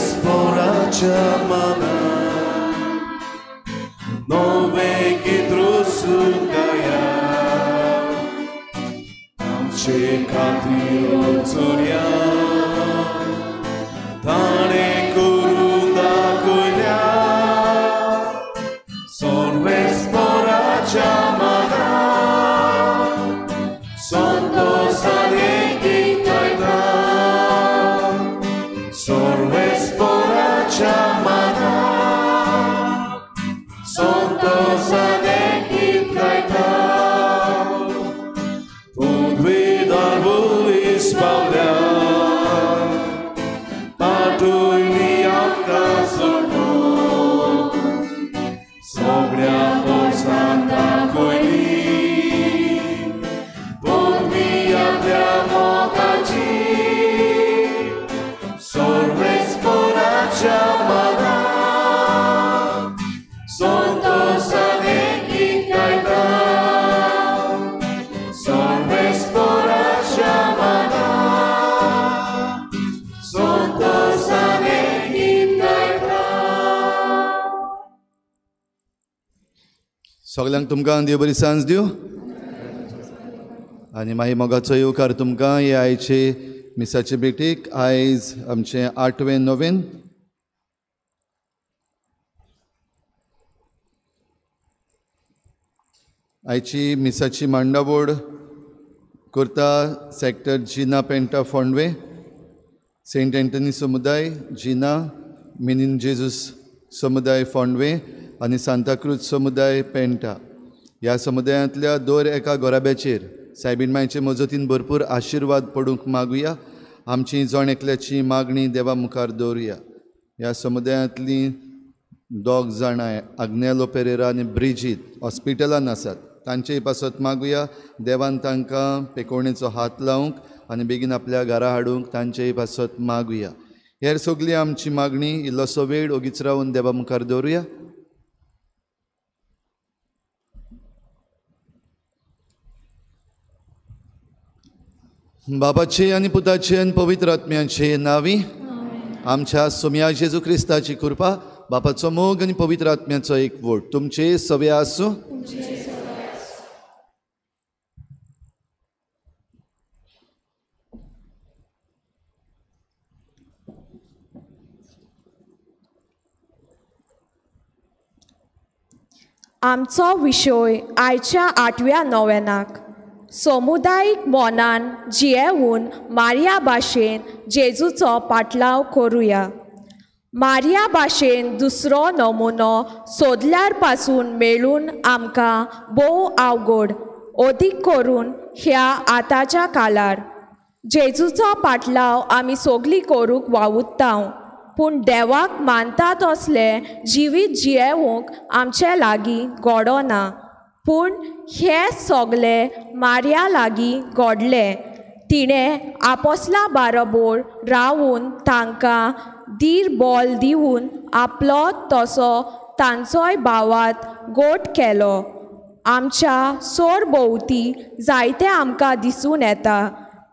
सोर्वेस्पोराच्या मनान नवें गीत रुसून गाया आमचे खातीर चुरया ताणें करून दाखयल्या सोर्वेस्पोराच्या मनान संतोषान हें गीत गायता सोर्वेस्पोराच्या मनान संतोषान हें गीत गायता पदवीदार वयस पावल्या पाटयली आमकां सोडून सगळ्या पोरसान दाखयली पदवी आपल्या मोगाची सोर्वेस्पोराच्या मनान संतोषान हें गीत गायता सोर्वेस्पोराच्या मनान संतोषान हें गीत गायता. सगल्यांक तुमकां देव बरी सांज दिवं आनी मागीर मोगाचो येवकार तुमकां हे आयचे मिसाचे भेटीक. आयज आमचें 8वें नोवेन. आयची मिसाची मांडावळ करता सेक्टर जिना पेंटा फोंडवे, सेंट एंटनी समुदाय जिना, मिनीन जेजूस समुदाय फोंडवे आनी सांताक्रूज समुदाय पेंटा. ह्या समुदायांतल्या दर एका गोराब्याचेर सायबीण मायचे मजतीन भरपूर आशिर्वाद पडूंक मागुया. आमची जण एकल्याची मागणी देवा मुखार दवरुया. ह्या समुदायांतलीं 2 जाणां आग्नेलो पेरेरा आनी ब्रिजीत हॉस्पिटलान आसात, तांचेय पासत मागुया. देवान तांकां पेकोवणेचो हात लावंक आनी बेगीन आपल्या घरा हाडूंक तांचेय पासत मागुया. हेर सगळी आमची मागणी इल्लोसो वेळ ओगीच रावन देवा मुखार दवरुया. बाबाचे आनी पुताचे आनी पवित्र आत्म्याचे नांवी आमच्या सोम्या जेजू क्रिस्ताची कृपा, बापाचो मोग आनी पवित्र आत्म्याचो एकवट तुमचे सवे आसूं. आमचो विशय आयच्या 8व्या नोवेनाक समुदायीक मोनान जियेवन मारिया भाशेन जेजूचो पाटलाव करुया. मारिया भाशेन दुसरो नमुनो सोदल्यार पासून मेळून आमकां भोव अवघड, अदीक करून ह्या आतांच्या काळार. जेजूचो पाटलाव आमी सगळीं करूंक वावुरता, पूण देवाक मानता तसलें जिवीत जियेवंक आमचे लागीं घडना. पूण हें सगळें मारिया लागीं घडलें. तिणें आपोसला बाराबोर रावून तांकां धीर बोल दिवन आपलो तसो तांचोय भावात गोट केलो. आमच्या सोरभोंवती जायते आमकां दिसून येता,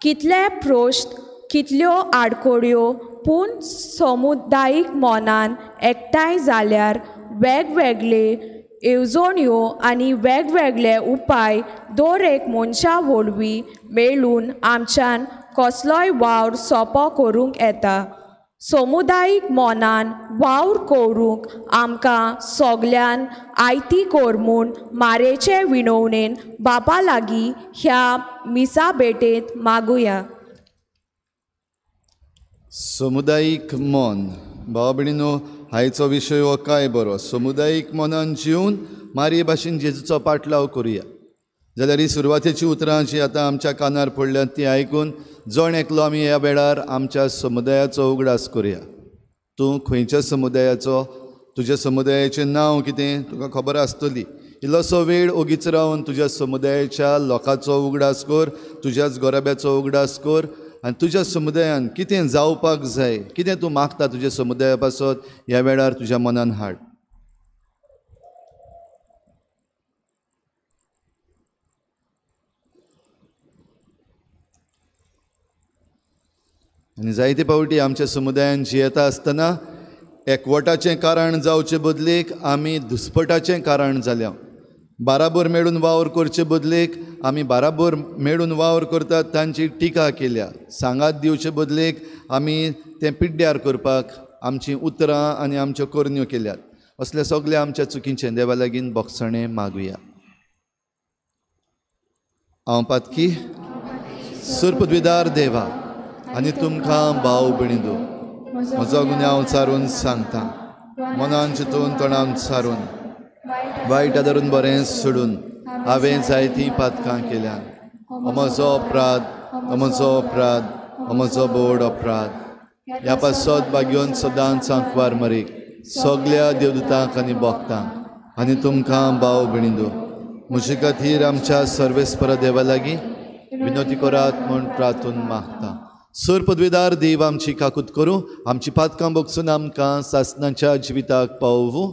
कितले प्रश्न, कितल्यो आडखळ्यो, पूण समुदायीक मोनान एकठांय जाल्यार वेगवेगळे येवजण्यो आनी वेगवेगळे उपाय दर एक मनशा वरवीं मेळून आमच्यान कसलोय वावर सोंपो करूंक येता. समुदायीक मोनान वावर करूंक आमकां सगल्यान आयती कर म्हूण मारेचे विनवणेन बापा लागीं ह्या मिसा भेटेंत मागुया. समुदायीक मन. भावा भयणीनो, आयचो विशय हो काय बरो. समुदायीक मनान जिवन मारये भाशेन जेजूचो पाटलाव करुया. जाल्यार ही सुरवातेची उतरां जी आतां आमच्या कानार पडल्यात ती आयकून जण एकलो आमी ह्या वेळार आमच्या समुदायाचो उगडास करुया. तूं खंयच्या समुदायाचो, तुज्या समुदायाचें नांव कितें तुका खबर आसतली. इल्लोसो वेळ ओगीच रावन तुज्या समुदायाच्या लोकांचो उगडास कर, तुज्याच गोराब्याचो उगडास कर आनी तुज्या समुदायान कितें जावपाक जाय, कितें तूं मागता तुज्या समुदाया पासत ह्या वेळार तुज्या मनान हाड. आनी जायते फावटी आमच्या समुदायान जियेता आसतना एकवटाचें कारण जावचे बदलेक आमी दुस्पटाचें कारण जाल्या. बाराबर मेळून वावर करचे बदलेक आमी बाराबर मेळून वावर करतात तांची टिका केल्या. सांगात दिवचे बदलेक आमी तें पिड्ड्यार करपाक आमचीं उतरां आनी आमच्यो करण्यो केल्यात. असले सगळे आमच्या चुकीचें देवा लागीं बोगसणें मागुया. हांव पातकी सुरपदविदार देवा आनी तुमकां भाव भयणींनो म्हजो गुन्यांव सारून सांगता, मनान चिंतून तोंडान सारून वायट धरून बरें सोडून हांवें जायतीं पातकां केल्यात. म्हजो अपराध, म्हजो अपराध, म्हजो बोड अपराध. ह्या पासत भाग्योन सदांच आंकवार मरीक सगल्या देवदूतांक आनी भक्तांक आनी तुमकां भाव भयणींनो म्हजे खातीर आमच्या सर्वेस्पर देवा लागीं विनवती करात म्हूण प्रार्थून मागता. सर पदवीदार देव आमची काकूत करूं, आमची पातकां बगसून आमकां सासणाच्या जिविताक पावोवं.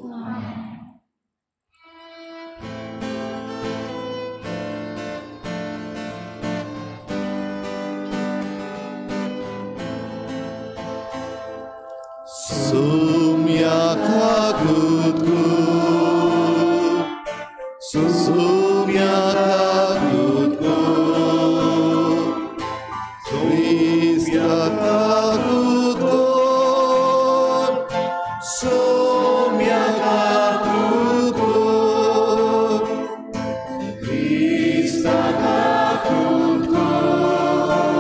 सुम्या काकूत करूं, सुम्या काकूत करूं, सुम्या काकूत करूं, सुम्या काकूत करूं, क्रिस्ता काकूत करूं,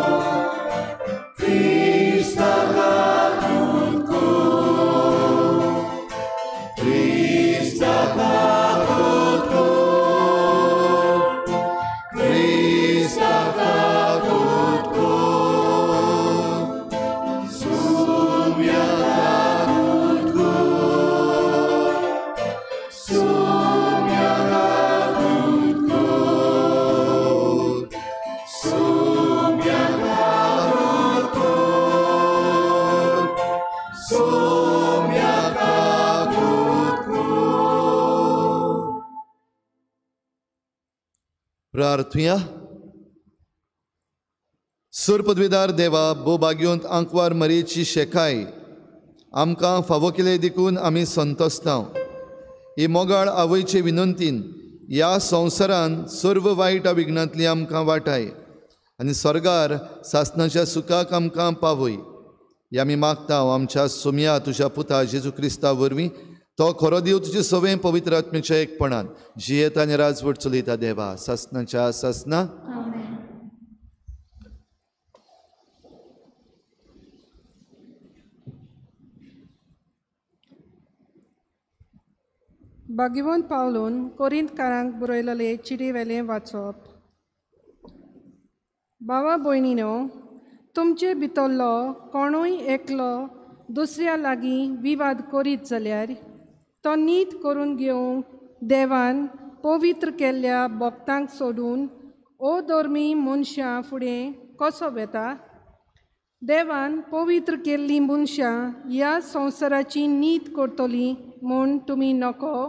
क्रिस्ता काकूत करूं, क्रिस्ता काकूत करूं, क्रिस्ता काकूत करूं, सुम्या काकूत करूं, सुम्या काकूत करूं, सुम्या काकूत करूं, सुम्या काकूत करूं. प्रार्थुया. सुरपदवीदार देवा, भोव भाग्योंत आंकवार मरेची शेकाय आमकां फावो केले देखून आमी संतोस्तांव. ही मोगाळ आवयचे विनंतीन ह्या संवसारान सर्व वायट विघ्नांतली आमकां वाटाय आनी स्वर्गार सासणाच्या सुखाक आमकां पावय. हे आमी मागता आमच्या सोम्या तुज्या पुता जेजू क्रिस्ता वरवीं, तो खरो देव तुजे सवें पवित्र आत्म्याच्या एकपणान जियेता आनी राजवट चलयता देवा सासणाच्या सासना. भाग्यवंत पावलून कोरिंतकारांक बरयलेले चिटी वेलें वाचप. भावा भयणीनो, तुमचे भितरलो कोणूय एकलो दुसऱ्या लागीं विवाद करीत जाल्यार तो नीत करून घेवंक देवान पवित्र केल्ल्या भक्तांक सोडून अधर्मी मनशां फुडें कसो वेता? देवान पवित्र केल्लीं मनशां ह्या संवसाराची नीत करतलीं म्हूण तुमी नको.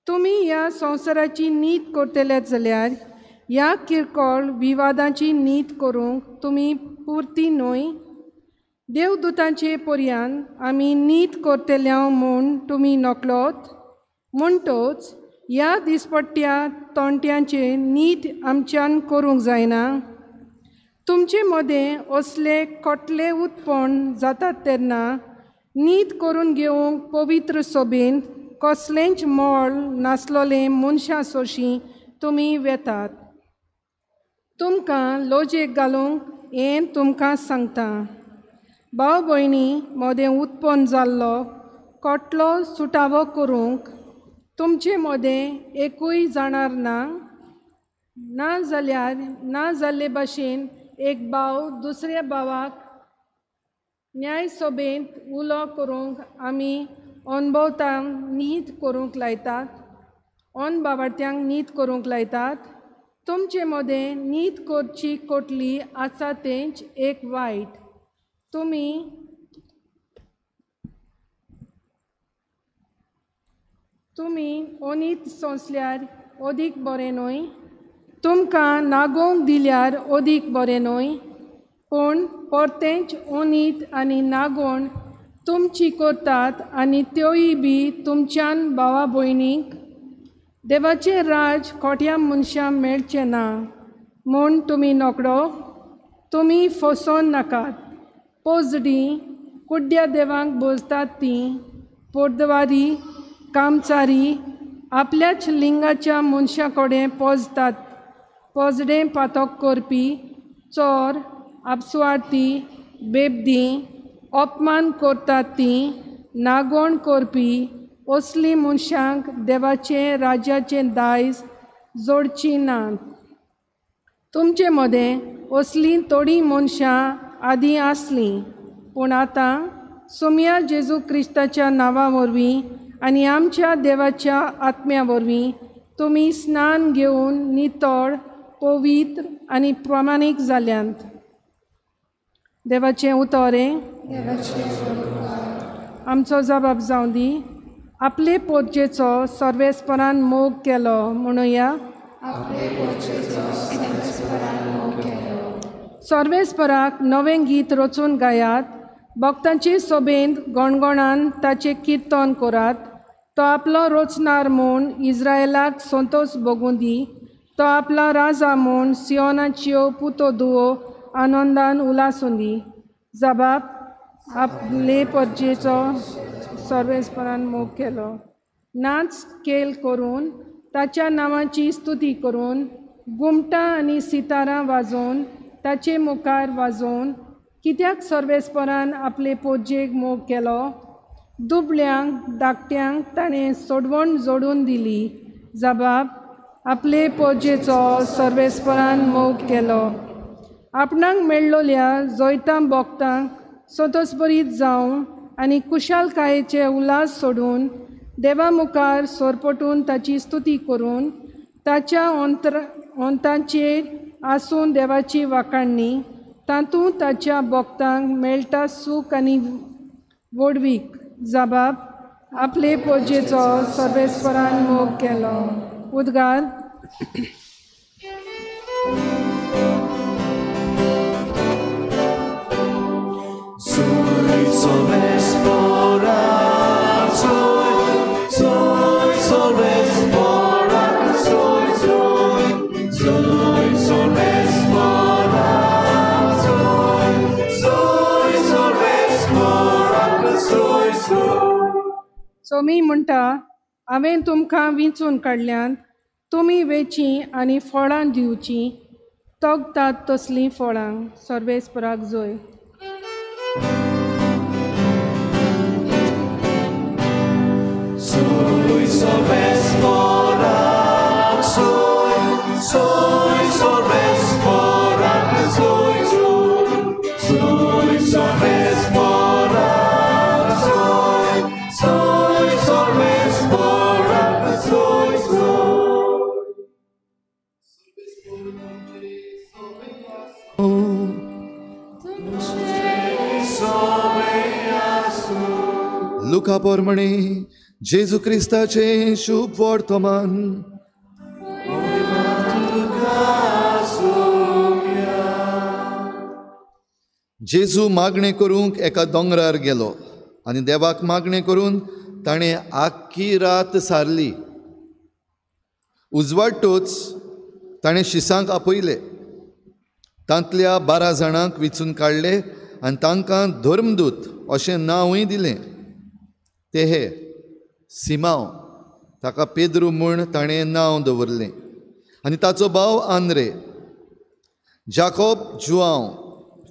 तुमी ह्या संवसाराची नीत करतले जाल्यार ह्या किरकोळ विवादांची नीत करूंक तुमी पुरती न्हय. देवदूतांचे पर्यान आमी नीत करतले म्हूण तुमी नकलोत. म्हणटोच ह्या दिसपट्ट्या तोंट्यांचे नीत आमच्यान करूंक जायना. तुमचे मदें असले कोटले उत्पन्न जातात तेन्ना नीत करून घेवंक पवित्र सोबेंत कसलेंच मोल नासलोलें मनशां सोशीं तुमी वेतात. तुमकां लजेक घालूंक हें तुमकां सांगता. भाव भयणी मदें उत्पन्न जाल्लो कोटलो सुटावो करूंक तुमचे मदें एकूय जाणार ना. ना जाल्यार ना जाल्ले भाशेन एक भाव दुसऱ्या भावाक न्याय सभेंत उलो करूंक आमी अनभवतांक नीत करूंक लायतात, अनभावार्थ्यांक नीत करूंक लायतात. तुमचे मदें नीत करची कोटली आसा तेंच एक वायट. तुमी तुमी अनीत सोंसल्यार अदीक बरें न्हय, तुमकां नागोवंक दिल्यार अदीक बरें न्हय. पूण परतेंच ओनीत आनी नागोण तुमची करतात आनी त्योय बी तुमच्यान भावा भयणीक देवाचें राज खोट्या मनशां मेळचें ना म्हूण तुमी नोकडो तुमी फसोवन नाकात. पोजडी कुड्ड्या देवांक बोजतात तीं पोरदवारी कामचारी आपल्याच लिंगाच्या मनशां कडेन पोजतात पोजडें पातक करपी चोर आपसुवार्थी बेबदी अपमान करतात तीं नागोण करपी असलीं मनशांक देवाचें राज्याचें दायज जोडचीं नात. तुमचे मदें असलीं थोडीं मनशां आदीं आसलीं पूण आतां सोमया जेजू क्रिस्ताच्या नांवा वरवीं आनी आमच्या देवाच्या आत्म्या वरवीं तुमी स्नान घेवन नितळ पवित्र आनी प्रमाणीक जाल्यांत. देवाचें उतर आमचो जबाब जावं दी. आपले पोरजेचो सर्वेस्परान मोग केलो म्हणुया. सर्वेस्पराक नवें गीत रचून गायात. भक्तांचे सोबेंत गणगणान ताचें किर्तन करात. तो आपलो रचणार म्हूण इस्रायलाक संतोश भोगूं दी. तो आपलो राजा म्हूण सियोनाच्यो पुतो दुवो आनंदान उलासूं दी. जबाब आपले परजेचो सर्वेस्परान मोग केलो. नाच खेळ करून ताच्या नांवाची स्तुती करून घुमटां आनी सितारां वाजोवन ताचे मुखार वाजोवन कित्याक सर्वेस्परान आपले पोरजेक मोग केलो. दुबळ्यांक धाकट्यांक ताणें सोडवण जोडून दिली. जबाब आपले पोरजेचो सर्वेस्परान मोग केलो. आपणाक मेळ्ळोल्या जैतां भोगतांक संतोषभरीत जावं आनी कुशालकायेचे उल्हास सोडून देवा मुखार सोरपटून ताची स्तुती करून ताच्या अंताचेर आसून देवाची वाखाणणी तातूंत ताच्या भक्तांक मेळटा सूख आनी व्हडवीक. जबाब आपले पोरजेचो सर्वेस्परान मोग केलो. उद्गार. सोमी म्हणटा हांवें तुमकां विंचून काडल्यात तुमी वेचीं आनी फळां दिवचीं तगतात तसलीं फळां. सर्वेस्पराक जोय. Soy Sorvesporak, soy, soy Sorvesporak, soy, soy, soy Sorvesporak, soy, soy Sorvesporak, soy, soy. लुका पोरमणे जेजू क्रिस्ताचे शुभ वर्तमान. जेजू मागणें करूंक एका दोंगरार गेलो आनी देवाक मागणें करून ताणें आख्खी रात सारली. उजवाडटूच ताणें शिसांक आपयले. तांतल्या 12 जाणांक विचून काडले आनी तांकां धर्मदूत अशें नांवूय दिलें. ते हे सिमांव ताका पेद्रू म्हूण ताणें नांव दवरलें आनी ताचो भाव आंद्रे, जाकोब जुआंव,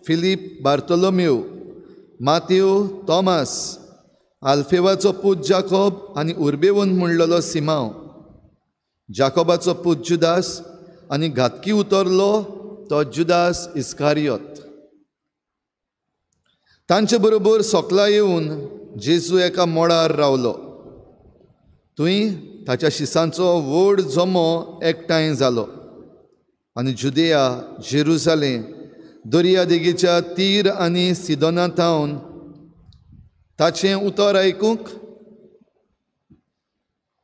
फिलीप बार्तोलोमेव, मातेव थॉमस, आल्फेवाचो पूत जाकोब आनी उर्बेवन म्हणलेलो सिमांव, जाकोबाचो पूत जुदास आनी घातकी उतरलो तो जुदास इस्कारियोत. तांचे बरोबर सोकला येवन जेजू एका मोडार रावलो. थंय ताच्या शिसांचो व्हड जमो एकठांय जालो आनी जुदेया, जेरुजालेम, दर्या देगेच्या तीर आनी सिदोना थावन ताचें उतर आयकूंक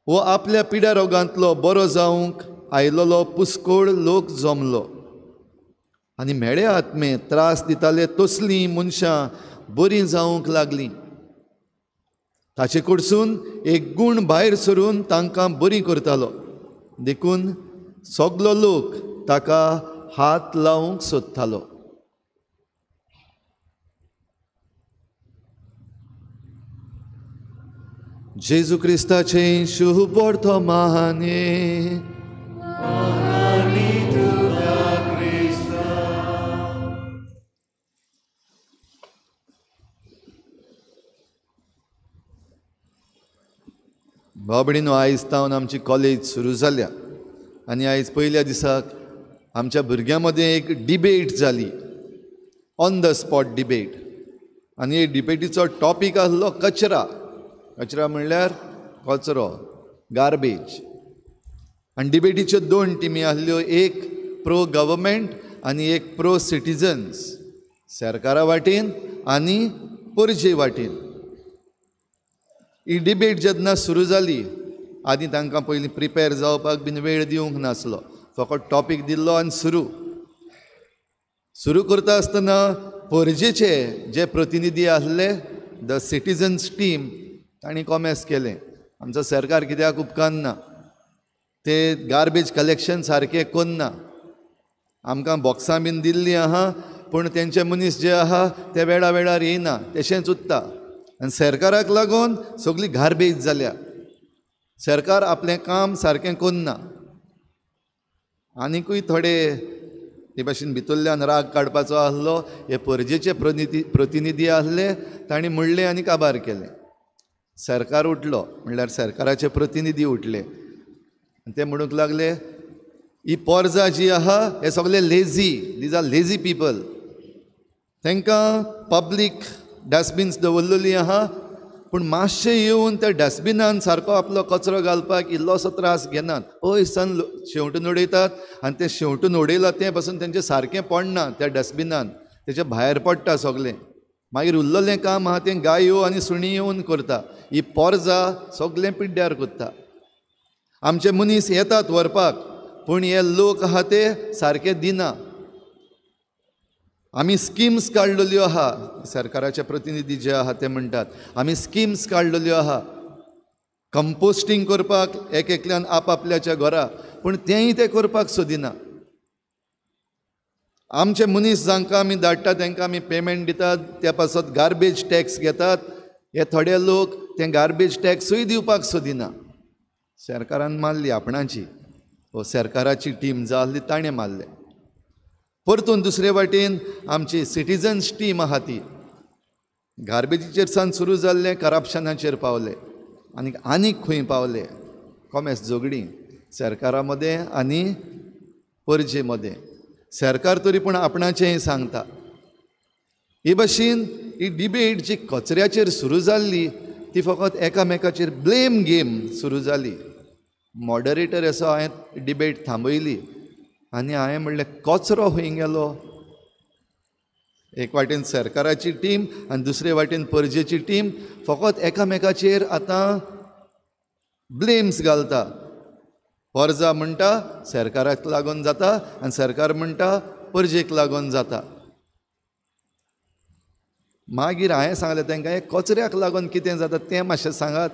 वो आपल्या पिड्या रोगांतलो बरो जावंक आयलोलो पुस्कोळ लोक जमलो. आनी म्हेळे आत्मे त्रास दिताले तसलीं मनशां बरीं जावंक लागलीं. ताचे कडसून एक गूण भायर सरून तांकां बरीं करतालो. देखून सगलो लोक ताका हात लावंक सोदतालो. जेजू क्रिस्ताचें शुभ वर्तमाने. बाबडीनो, आयज तावन आमची कॉलेज सुरू जाल्या आनी आयज पयल्या दिसाक आमच्या भुरग्यां मदें एक डिबेट जाली, ऑन the spot debate. आनी हे डिबेटीचो टॉपीक आसलो कचरा. कचरा म्हणल्यार कचरो, गार्बेज. आनी डिबेटीच्यो दोन टिमी आसल्यो, एक प्रो गव्हर्मेंट आनी एक प्रो सिटिजन्स, सरकारा वाटेन आनी पोरजे वाटेन. ही डिबेट जेन्ना सुरू जाली, आदी तांकां पयलीं प्रिपेर जावपाक बीन वेळ दिवंक नासलो, फकत टॉपीक दिल्लो आनी सुरू सुरू करता आसतना पोरजेचे जे प्रतिनिधी आसले, the citizens team, तांणी कॉमेस केलें, आमचो सरकार कित्याक उपकारना, ते गार्बेज कलेक्शन सारकें करना, आमकां बॉक्सां बीन दिल्लीं आहा पूण तेंचे मनीस जे आहा ते वेळा वेळार येयना, तशेंच उरता आनी सरकाराक लागून सगळी गार्बेज जाल्या, सरकार आपलें काम सारकें करना. आनिकूय थोडे ते भाशेन भितरल्यान राग काडपाचो आसलो, हे पोरजेचे प्रतिनिधी आसले, तांणी म्हणलें आनी काबार केलें. सरकार उठलो, म्हणल्यार सरकाराचे प्रतिनिधी उठले आनी ते म्हणूंक लागले, ही पोरजा जी आहा हे सगळे lazy, these are lazy people, तांकां पब्लीक डस्टबीन्स दवरलेली आहा पूण मातशें येवन त्या डस्टबिनान सारको आपलो कचरो घालपाक इल्लोसो त्रास घेनात, पयसान शेंवटून उडयतात आनी तें शेंवटून उडयलां तें पसून तेंचें सारकें पडना त्या डस्टबिनान, तेच्या भायर पडटा सगळें. मागीर उरलेलें काम आहा तें गायो आनी सुणी येवन करता. ही पोरजा सगळें पिड्ड्यार करता. आमचे मनीस येतात व्हरपाक पूण हे लोक आहा ते सारके दिना. आमी स्किम्स काडलेल्यो आहा, सरकाराचे प्रतिनिधी जे आहा ते म्हणटात आमी स्किम्स काडलेल्यो आहा कंपोस्टींग करपाक एक एकल्यान आपआपल्याच्या घरा, पूण तेंय ते करपाक सोदिना. आमचे मनीस जांकां आमी धाडटा तांकां आमी पेमेंट दितात, त्या पासत गार्बेज टॅक्स घेतात, हे थोडे लोक ते गार्बेज टॅक्सूय दिवपाक सोदिना. सरकारान मारली आपणाची, हो सरकाराची टीम जाली ताणें मारले. परतून दुसरे वाटेन आमची सिटिजन्स टीम आहा ती गार्बेजीचेर सान सुरू जाल्लें करप्शनाचेर पावले आनी आनीक खंय पावले, कॉमेस झगडीं सरकारा मदें आनी परजे मदें. सरकार तरी पूण आपणाचेंय सांगता. हे भाशेन ही डिबेट जी कचऱ्याचेर सुरू जाल्ली ती फकत एकामेकाचेर ब्लेम गेम सुरू जाली. मॉडरेटर असो हांवें डिबेट थांबयली आनी हांवें म्हणलें कचरो खंय गेलो? एक वाटेन सरकाराची टीम आनी दुसरे वाटेन परजेची टीम फकत एकामेकाचेर आतां ब्लेम्स घालता. परजा म्हणटा सरकाराक लागून जाता आनी सरकार म्हणटा परजेक लागून जाता. मागीर हांवें सांगलें तांकां हे कचऱ्याक लागून कितें जाता तें मातशें सांगात.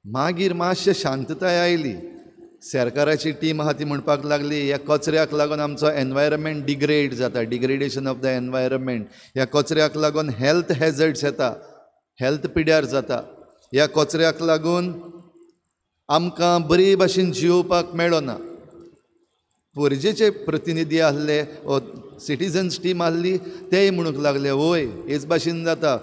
मागीर मातशें शांतताय आयली. सरकाराची टीम आहा ती म्हणपाक लागली ह्या कचऱ्याक लागून आमचो एनवायरमेंट डिग्रेड जाता, डिग्रेडेशन ऑफ the environment, ह्या कचऱ्याक लागून हेल्थ हॅजर्ड्स येता, हेल्थ पिड्यार जाता, ह्या कचऱ्याक लागून आमकां बरे भाशेन जियोवपाक मेळना. परजेचे प्रतिनिधी आसले सिटिजन्स टीम आसली तेय म्हणूंक लागले वय हेच भाशेन जाता,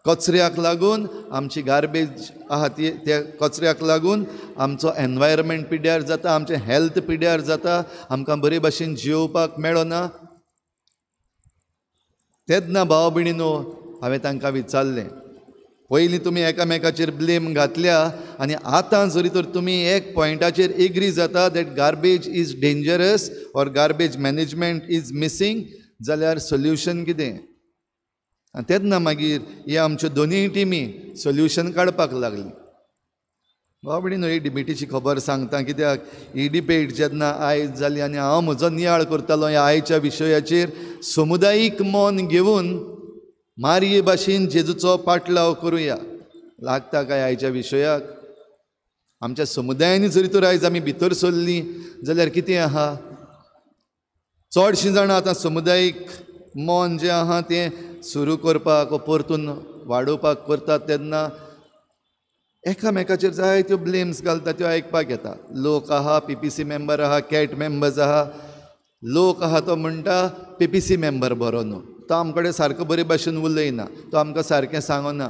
कचऱ्याक लागून आमची गार्बेज आहा ती त्या कचऱ्याक लागून आमचो एनवायरमेंट पिड्यार जाता, आमचें हेल्थ पिड्यार जाता, आमकां बरे भाशेन जियोवपाक मेळना. तेन्ना भाव भयणीनो हांवें तांकां विचारलें, पयलीं तुमी एकामेकाचेर ब्लेम घातल्या आनी आतां जरी तर तुमी एक पॉयंटाचेर एग्री जाता that garbage is dangerous or garbage management is missing, जाल्यार सोल्युशन कितें? आनी तेन्ना मागीर हे आमच्यो दोनूय टिमी सोल्युशन काडपाक लागली. बाबडी न्हय ही डिबेटीची खबर सांगता कित्याक ही डिबेट जेन्ना आयज जाली आनी हांव म्हजो नियाळ करतालो ह्या आयच्या विशयाचेर, समुदायीक मन घेवन मारये भाशेन जेजूचो पाटलाव करुया. लागता काय आयच्या विशयाक? आमच्या समुदायांनी जरी तर आयज आमी भितर सरलीं जाल्यार कितें आहा, चडशीं जाणां आतां समुदायीक मन जें आहा तें सुरू करपाक परतून वाडोवपाक करतात तेन्ना एकामेकाचेर जायत्यो ब्लेम्स घालता त्यो आयकपाक येता. लोक आहा पीपीसी मेंबर आहा, कॅट मेंबर्स आहा, लोक आहा तो म्हणटा पीपीसी मेंबर बरो न्हू, तो आमकडे सारको बरे भाशेन उलयना, तो आमकां सारकें सांगना.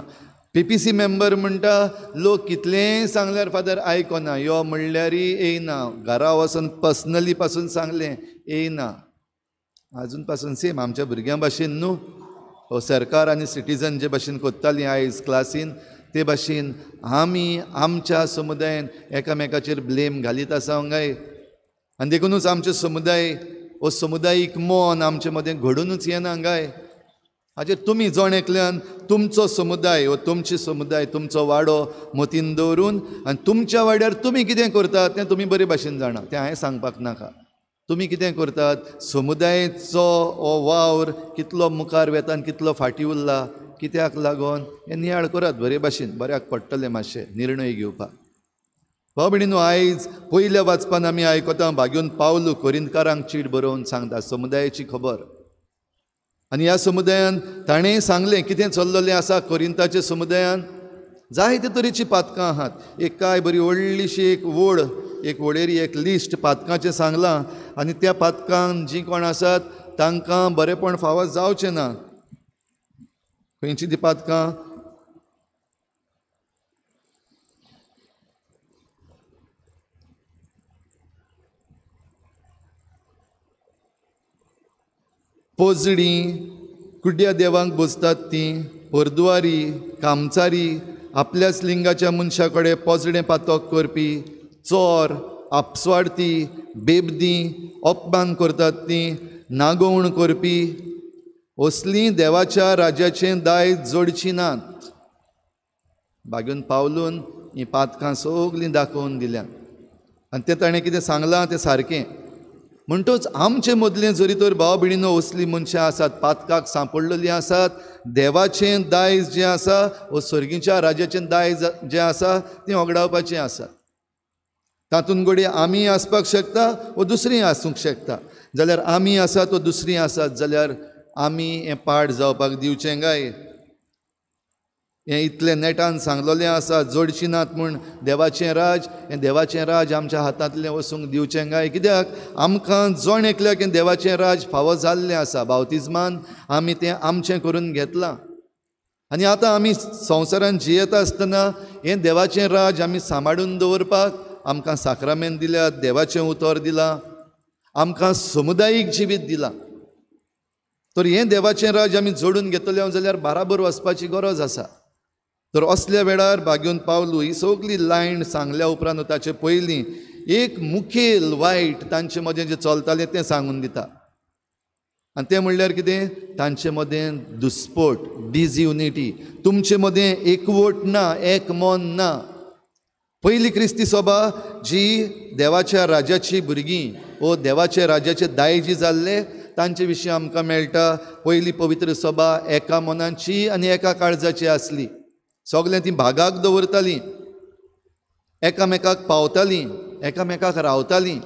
पीपीसी मेंबर म्हणटा लोक कितलेंय सांगल्यार फादर आयकना, यो म्हणल्यारय येयना, घरा वचून पर्सनली पासून सांगलें येयना. आजून पासून सेम आमच्या भुरग्यां भाशेन न्हू, हो सरकार आनी सिटीजन जे भाशेन कोत्तालीं आयज क्लासीन ते भाशेन आमी आमच्या समुदायान एकामेकाचेर ब्लेम घालीत आसा काय. आनी देखुनूच आमचे समुदाय हो समुदायीक मन आमचे मदें घडुनूच येना काय. हाचेर तुमी जण एकल्यान तुमचो समुदाय हो तुमची समुदाय तुमचो वाडो मतीन दवरून आनी तुमच्या वाड्यार तुमी कितें करतात तें तुमी बरे भाशेन जाणा, तें हांवें सांगपाक नाका. तुमी कितें करतात, समुदायेचो हो वावर कितलो मुखार वेता आनी कितलो फाटीं उरला कित्याक लागून हें नियाळ करात बरे भाशेन, बऱ्याक पडटलें मातशें निर्णय घेवपाक. भाव भयणीनो, आयज पयल्या वाचपान आमी आयकता भाग्योन पावलू कोरिंतकारांक चीट बरोवन सांगता समुदायाची खबर. आनी ह्या समुदायान ताणें सांगलें कितें चल्लेलें आसा कोरिंताच्या समुदायान. जायते तरेचीं पातकां आहात, एक काय बरी व्हडलीशी एक वोड, एक वळेरी, एक लिस्ट पातकांचें सांगलां आनी त्या पातकांक जीं कोण आसात तांकां बरेंपण फावो जावचें ना. खंयची ती पातकां? पोजडीं, कुड्ड्या देवांक बसतात तीं, परदुवारी, कामचारी, आपल्याच लिंगाच्या मनशा कडेन पोजडें पातक करपी, चोर, आपस्वार्थी, बेबदी, अपमान करतात तीं, नागोवण करपी, असलीं देवाच्या राज्याचें दायज जोडचीं नात. बागून पावलून हीं पातकां सगलीं दाखोवन दिल्यात आनी तें ताणें कितें सांगलां तें सारकें. म्हणटच आमचे मदलें जरी तर भाव भयणीनो असलीं मनशां आसात, पातकाक सांपडलेलीं आसात, देवाचें दायज जें आसा वो सर्गीच्या राज्याचें दायज जें आसा तें होगडावपाचें आसा. तातूंत घडये आमी आसपाक शकता वो दुसरीं आसूंक शकता. जाल्यार आमी आसात वो दुसरीं आसात जाल्यार आमी हें पाड जावपाक दिवचें काय? हें इतलें नेटान सांगलेलें आसा जोडचीं नात म्हूण देवाचें राज, हें देवाचें राज आमच्या हातांतलें वचूंक दिवचें काय? कित्याक आमकां जण एकल्याक हें देवाचें राज फावो जाल्लें आसा. बावतिज्मान आमी तें आमचें करून घेतलां आनी आतां आमी संवसारान जियेता आसतना हें देवाचें राज आमी सांबाळून दवरपाक आमकां साक्रामेंत दिल्या, देवाचें उतर दिलां, आमकां समुदायीक जिवीत दिलां. तर हें देवाचें राज आमी जोडून घेतलें जाल्यार बाराबर वचपाची गरज आसा. तर असल्या वेळार बागेवन पावलू ही सगली लायन सांगल्या उपरांत ताचे पयलीं एक मुखेल वायट तांचे मदें जें चलतालें तें सांगून दिता. आनी तें म्हणल्यार कितें? तांचे मदें दुस्पोट, डिसयुनिटी, तुमचे मदें एकवट ना, एक मन ना. पयली क्रिस्ती सभा जी देवाच्या राज्याची भुरगीं वो देवाच्या राज्याचे दायजी जाल्ले तांचे विशीं आमकां मेळटा. पयली पवित्र सभा एका मनाची आनी एका काळजाची आसली. सगळें ती भागाक दवरतालीं, एकामेकाक पावतालीं, एकामेकाक रावतालीं.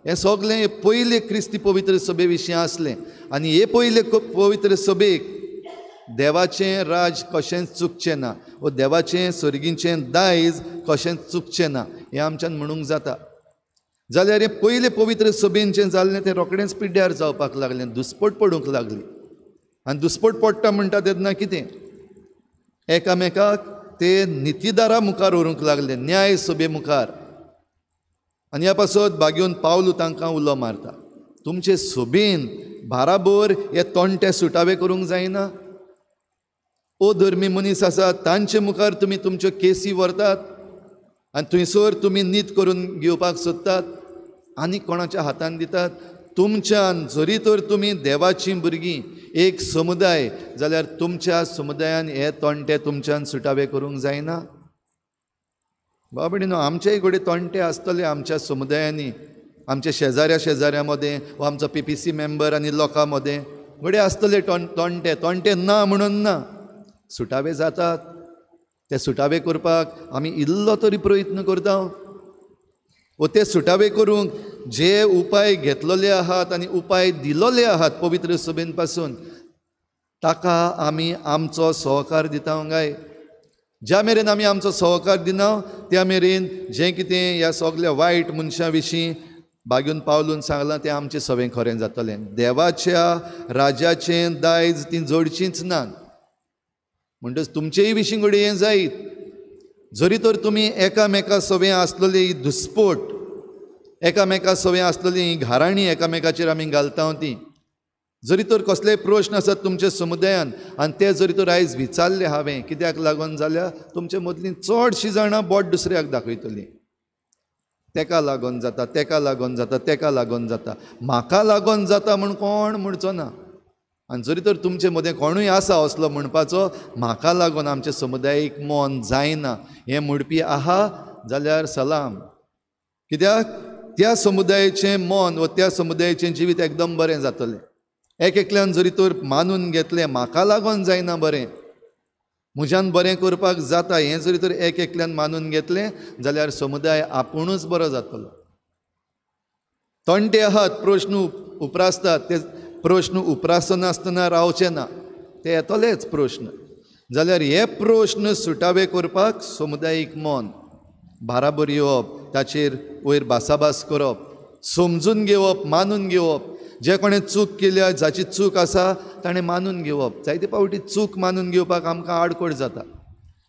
हें सगळें पयले क्रिस्ती पवित्र सभे विशीं आसलें. आनी हे पयले पवित्र सभेक देवाचें राज कशेंच चुकचें ना वो देवाचें सर्गीचें दायज कशेंच चुकचें ना हें आमच्यान म्हणूंक जाता. जाल्यार हें पयले पवित्र सभेन जें जाल्लें तें रोखडेंच पिड्ड्यार जावपाक लागलें, दुस्पट पडूंक लागली. आनी दुस्पट पडटा म्हणटा तेन्ना कितें, एकामेकाक ते नितीदारा मुखार व्हरूंक लागले, न्याय सभे मुखार. आनी ह्या पासत बागेवन पावलू तांकां उलो मारता, तुमचे सभेन बाराबर हे तोंटे सुटावे करूंक जायना? ओ धर्मी मनीस आसा तांचे मुखार तुमी तुमच्यो केसी व्हरतात आनी थंयसर तुमी नीत करून घेवपाक सोदतात आनी कोणाच्या हातान दितात? तुमच्यान जरी तर तुमी देवाचीं भुरगीं एक समुदाय जाल्यार तुमच्या समुदायान हे तोंटे तुमच्यान सुटावे करूंक जायना? बाबडीनो आमचेय घडये तोणटे आसतले आमच्या समुदायांनी, आमच्या शेजाऱ्या शेजाऱ्या मदें वा आमचो PPC member आनी लोकां मदें घडये आसतले तोणटे. तोणटे ना म्हणून ना, सुटावे जातात. ते सुटावे करपाक आमी इल्लो तरी प्रयत्न करता वो ते सुटावे करूंक जे उपाय घेतलेले आहात आनी उपाय दिलोले आहात पवित्र सभेन पासून, ताका आमी आमचो सहकार दिता काय? ज्या मेरेन आमी आमचो सहकार दिना त्या मेरेन जें कितें ह्या सगल्या वायट मनशां विशीं बागून पावलून सांगलां तें आमचें सगळें खरें जातलें. देवाच्या राज्याचें दायज तीं जोडचींच ना. म्हणटच तुमचेय विशीं घडये हें जायत, जरी तर तुमी एकामेका सवें आसलेली दुस्पोट, एकामेका सवें आसलेली घाराणी एकामेकाचेर आमी घालता ती, जरी तर कसलेय प्रश्न आसात तुमच्या समुदायान आनी ते जरी तर आयज विचारले हांवें कित्याक लागून जाल्यार तुमचे मदलीं चडशीं जाणां बोट दुसऱ्याक दाखयतलीं, तेका लागून जाता, तेका लागून जाता, तेका लागून जाता, म्हाका लागून जाता म्हूण कोण म्हणचो ना. आनी जरी तर तुमचे मदें कोणूय आसा असलो म्हणपाचो म्हाका लागून आमचें समुदायीक मन जायना हें म्हणपी आहा जाल्यार सलाम. कित्याक त्या समुदायाचें मन वा त्या समुदायाचें जिवीत एकदम बरें जातलें. एक एकल्यान जरी तर मानून घेतलें म्हाका लागून जायना बरें, म्हज्यान बरें करपाक जाता हें जरी तर एक एकल्यान मानून घेतलें जाल्यार समुदाय आपुणूच बरो जातलो. तणटे आहात, प्रश्न उप्रासतात, ते प्रश्न उप्रासनासतना रावचे ना, ते येतलेच प्रश्न. जाल्यार हे प्रश्न सुटावे करपाक समुदायीक मन बाराबर येवप, ताचेर वयर भासाभास करप, समजून घेवप, मानून घेवप. जे कोणें चूक केल्या, जाची चूक आसा ताणें मानून घेवप. जायते फावटी चूक मानून घेवपाक आमकां आडखळ जाता.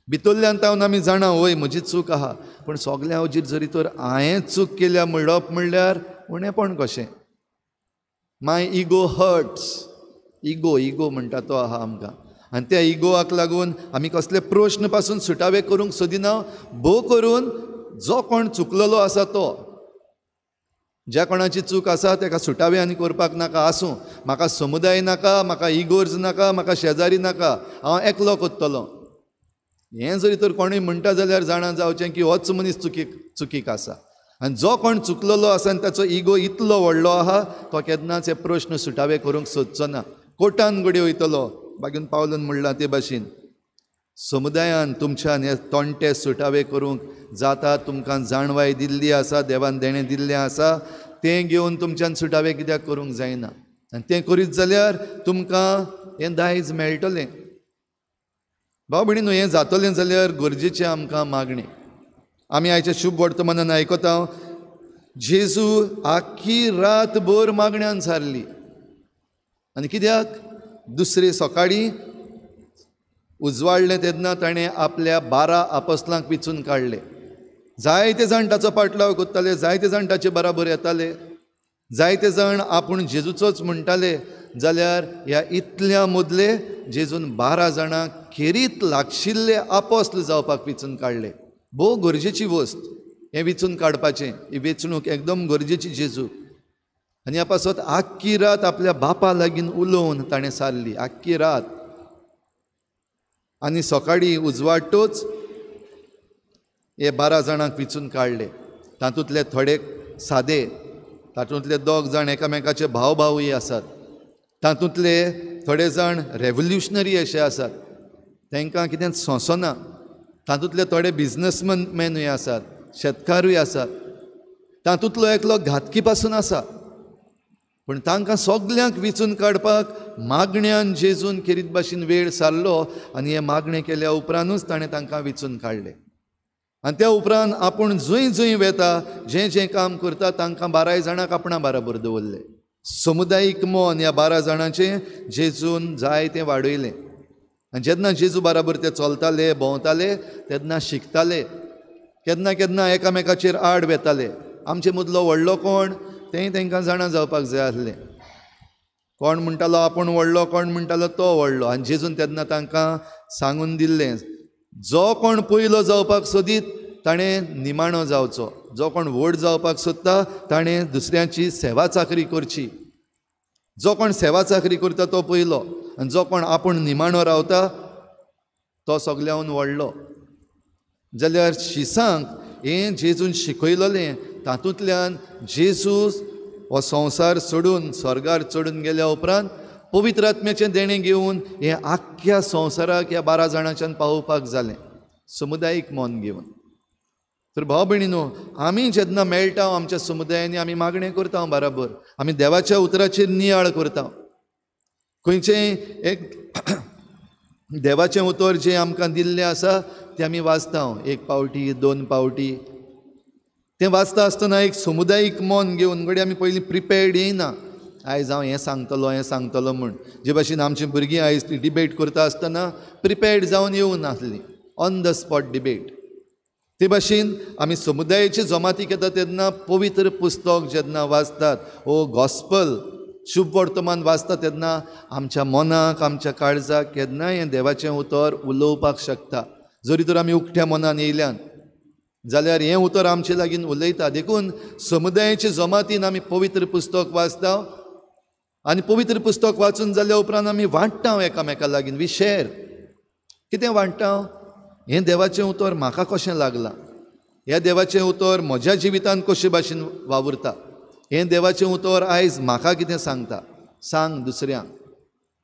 भितरल्यान तावन आमी जाणा वय म्हजी चूक आहा, पूण सगल्यां हुजीर जरी तर हांवें चूक केल्या म्हणप म्हणल्यार उणेपण कशें. My ego hurts, ego ego म्हणटा तो आहा आमकां. आनी त्या इगोआक लागून आमी कसले प्रश्न पासून सुटावे करूंक सोदिना. भोव करून जो कोण चुकलेलो आसा तो, ज्या कोणाची चूक आसा ताका सुटावे आनी करपाक नाका. आसूं, म्हाका समुदाय नाका, म्हाका इगोर्ज नाका, म्हाका शेजारी नाका, हांव एकलो करतलो हें जरी तर कोणूय म्हणटा जाल्यार जाणा जावचें की होच मनीस चुकीक आसा. आनी जो कोण चुकलेलो आसा आनी ताचो इगो इतलो व्हडलो आहा तो केन्नाच हे प्रश्न सुटावे करूंक सोदचो ना, कोर्टान घडये वयतलो. बागीन पावलून म्हणलां ते भाशेन समुदायान तुमच्यान हे तोणटे सुटावे करूंक जाता, तुमकां जाणवाय दिल्ली आसा, देवान देणें दिल्लें आसा, तें घेवन तुमच्यान सुटावे कित्याक करूंक जायना. आनी तें करीत जाल्यार तुमकां हें दायज मेळटलें. भाव भयणीनो, हें जातलें जाल्यार गरजेचें आमकां मागणें. आमी आयच्या शुभ वर्तमानान आयकता जेजू आख्खी रातभर मागण्यान सारली. आनी कित्याक? दुसरे सकाळीं उजवाडलें तेन्ना ताणें आपल्या 12 आपसलांक विचून काडले. जायते जाण ताचो पाटलाव करताले, जायते जाण ताचे बराबर येताले, जायते जाण आपूण जेजूचोच म्हणटाले. जाल्यार ह्या इतल्या मदले जेजून 12 जाणांक खेरीत लागशिल्ले आपोस्ल जावपाक विचून काडले. भोव गरजेची वस्त हें विचून काडपाचें, ही वेंचणूक एकदम गरजेची जेजू. आनी ह्या पासत आख्खी रात आपल्या बापा लागीं उलोवन ताणें सारली, आख्खी रात. आनी सकाळीं उजवाडटोच हे 12 जाणांक विचून काडले. तातूंतले थोडे सादे, तातूंतले 2 जाण एकामेकाचे भाव भावूय आसात, तातूंतले थोडे जाण रेवोल्युशनरी अशे आसात, तांकां कितें सोंसना, तातूंतले थोडे बिजनसमॅनूय आसात, शेतकारूय आसात, तातूंतलो एकलो घातकी पासून आसा. पूण तांकां सगल्यांक विचून काडपाक मागण्यान जेजून खेरीत भाशेन वेळ सारलो. आनी हें मागणें केल्या उपरांतूच ताणें तांकां विचून काडले. आनी त्या उपरांत आपूण जंय जंय वेता, जें जें काम करता, तांकां 12 जाणांक आपणा बराबर दवरले. समुदायीक मन ह्या 12 जाणांचें जेजून जायतें वाडयलें. आनी जेन्ना जेजू बराबर ते चलताले, भोंवताले, तेन्ना शिकताले. केन्ना केन्ना एकामेकाचेर आड वेताले. आमचे मदलो व्हडलो कोण तेंय तांकां जाणा जावपाक जाय आसलें. कोण म्हणटालो आपूण व्हडलो, कोण म्हणटालो तो व्हडलो. आनी जेजून तेन्ना तांकां सांगून दिल्लें, जो कोण पयलो जावपाक सोदीत ताणें निमाणो जावचो, जो कोण व्हड जावपाक सोदता ताणें दुसऱ्यांची सेवा चाकरी करची. जो कोण सेवा चाकरी करता तो पयलो, आनी जो कोण आपूण निमाणो रावता तो सगल्याहून व्हडलो. जाल्यार शिसांक हें जेजून शिकयलेलें तातूंतल्यान जेजूस हो संवसार सोडून स्वर्गार चडून गेल्या उपरांत पवित्र आत्म्याचें देणें घेवन हें आख्ख्या संवसाराक ह्या 12 जाणांच्यान पावोवपाक जालें, समुदायीक मन घेवन. तर भाव भयणीनो, आमी जेन्ना मेळटा आमच्या समुदायांनी आमी मागणें करता, बराबर आमी देवाच्या उतराचेर नियाळ करता. खंयचेंय एक देवाचें उतर जें आमकां दिल्लें आसा तें आमी वाचता, एक पावटी 2 पावटी. तें वाचता आसतना एक समुदायीक मन घेवन घडये आमी पयलीं प्रिपेर्ड येयना, आयज हांव हें सांगतलो हें सांगतलो म्हूण. जे भाशेन आमची भुरगीं आयज ती डिबेट करता आसतना प्रिपेर्ड जावन येवंक नासली, ऑन the spot debate. ते भाशेन आमी समुदायाची जमातीक येता तेन्ना पवित्र पुस्तक जेन्ना वाचतात वो गॉस्पल शुभ वर्तमान वाचता तेन्ना आमच्या मनाक आमच्या काळजाक केन्नाय हें देवाचें उतर उलोवपाक शकता. जरी तर आमी उकत्या मनान येयल्यान जाल्यार हें उतर आमचे लागीं उलयता. देखून समुदायाचे जमातीन आमी पवित्र पुस्तक वाचता आनी पवित्र पुस्तक वाचून जाल्या उपरांत आमी वांट्टा एकामेका लागीं, we share. कितें वांट्टा? हें देवाचें उतर म्हाका कशें लागलां, ह्या देवाचें उतर म्हज्या जिवितांत कशे भाशेन वावुरता, हें देवाचें उतर आयज म्हाका कितें सांगता, सांग दुसऱ्यांक.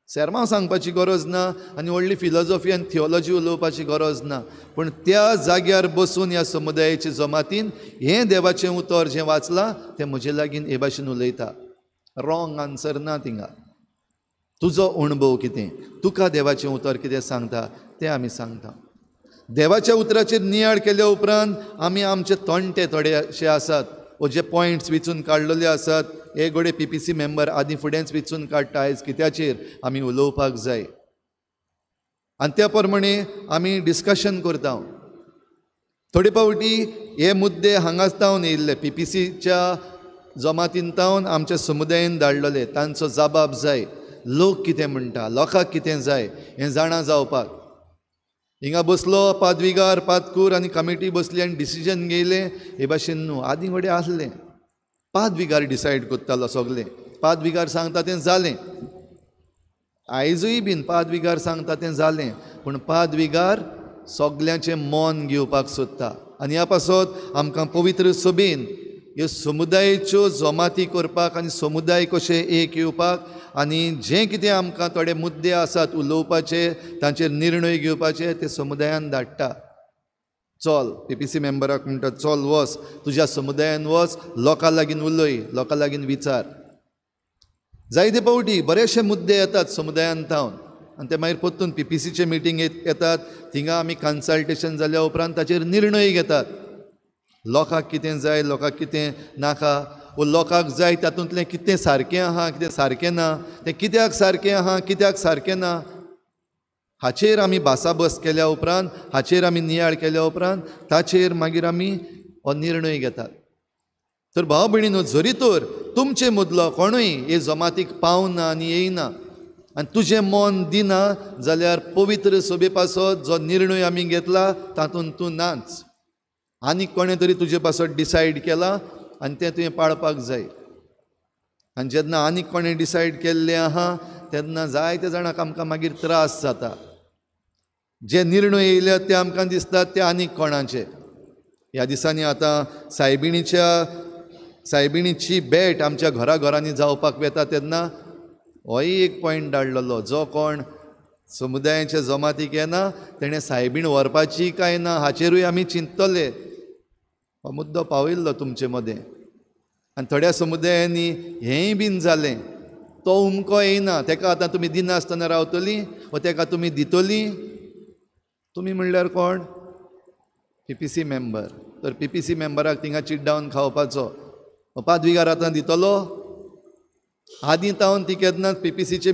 सेर्मांव सांगपाची गरज ना आनी व्हडली फिलोजॉफी आनी थियोलॉजी उलोवपाची गरज ना, पूण त्या जाग्यार बसून ह्या समुदायाचे जमातीन हें देवाचें उतर जें वाचलां तें म्हजे लागीं हे भाशेन उलयता. रॉंग आन्सर ना थिंगा. तुजो अणभव कितें, तुका देवाचें उतर कितें सांगता तें आमी सांगता. देवाच्या उतराचेर नियाळ केल्या उपरांत आमी आमचे तोंडे थोडेशे आसात वो जे पॉयंट्स विचून काडलेले आसात हे घडये PPC member आदीं फुडेंच विचून काडटा आयज कित्याचेर आमी उलोवपाक जाय आनी त्या प्रमाणे आमी डिस्कशन करता. थोडे फावटी हे मुद्दे हांगाच तावन येयल्ले, PPCच्या जमातीन तावन आमच्या समुदायेन धाडलेले, तांचो जबाब जाय, लोक कितें म्हणटा, लोकांक कितें जाय हें जाणा जावपाक. हिंगा बसलो पादविगार पादकूर आनी कमिटी बसली आनी डिसिजन घेयलें हे भाशेन न्हू. आदीं घडये आसलें पादविगार डिसायड करतालो सगलें, पादविगार सांगता तें जालें. आयजूय बीन पादविगार सांगता तें जालें, पूण पादविगार सगल्यांचें मन घेवपाक सोदता. आनी ह्या पासत आमकां पवित्र सभेन ह्यो समुदायेच्यो जमाती करपाक आनी समुदाय कशें एक येवपाक आनी जें कितें आमकां थोडे मुद्दे आसात उलोवपाचे तांचेर निर्णय घेवपाचे ते समुदायान धाडटा. चल PPC मेंबराक म्हणटा, चल वच तुज्या समुदायान वच, लोकां लागीं उलय, लोकां लागीं विचार. जायते फावटी बरेचशे मुद्दे येतात समुदायान थावन आनी ते मागीर परतून PPCचे मिटींग येतात, थिंगा आमी कन्सल्टेशन जाल्या उपरांत ताचेर निर्णय घेतात. लोकांक कितें जाय, लोकांक कितें नाका, वो लोकांक जाय तातूंतलें कितें सारकें आहा कितें सारकें ना, तें कित्याक सारकें आहा कित्याक सारकें ना, हाचेर आमी भासाभास केल्या उपरांत, हाचेर आमी नियाळ केल्या उपरांत ताचेर मागीर आमी हो निर्णय घेतात. तर भाव भयणीनो, जरी तर तुमचे मदलो कोणूय हे जमातीक पावना आनी येयना आनी तुजें मन दिना जाल्यार पवित्र सभे पासत जो निर्णय आमी घेतला तातूंत तूं नाच. आनी कोणें तरी तुजे पासत डिसायड केलां आनी तें तुवें पाळपाक जाय. आनी जेन्ना आनी कोणें डिसायड केल्लें आहा तेन्ना जायते जाणांक आमकां मागीर त्रास जाता. जे निर्णय येयल्यात ते आमकां दिसतात ते आनीक कोणाचे. ह्या दिसांनी आतां सायबिणीची भेट आमच्या घरा घरांनी जावपाक वेता तेन्ना होय एक पॉयंट धाडलेलो, जो कोण समुदायाच्या जमातीक येना तेणें सायबीण व्हरपाची काय ना हाचेरूय आमी चिंततले. हो मुद्दो पावयल्लो तुमचे मदें. आनी थोड्या समुदायांनी हेंय बीन जालें, तो उमको येयना तेका आतां तुमी दिनासतना रावतलीं वा तेका तुमी दितलीं. तुमी म्हणल्यार कोण? PPC member. तर PPC मेंबराक थिंगा चिड्डावन खावपाचो पादविगार आतां दितलो. आदीं तावन ती केन्ना PPCचे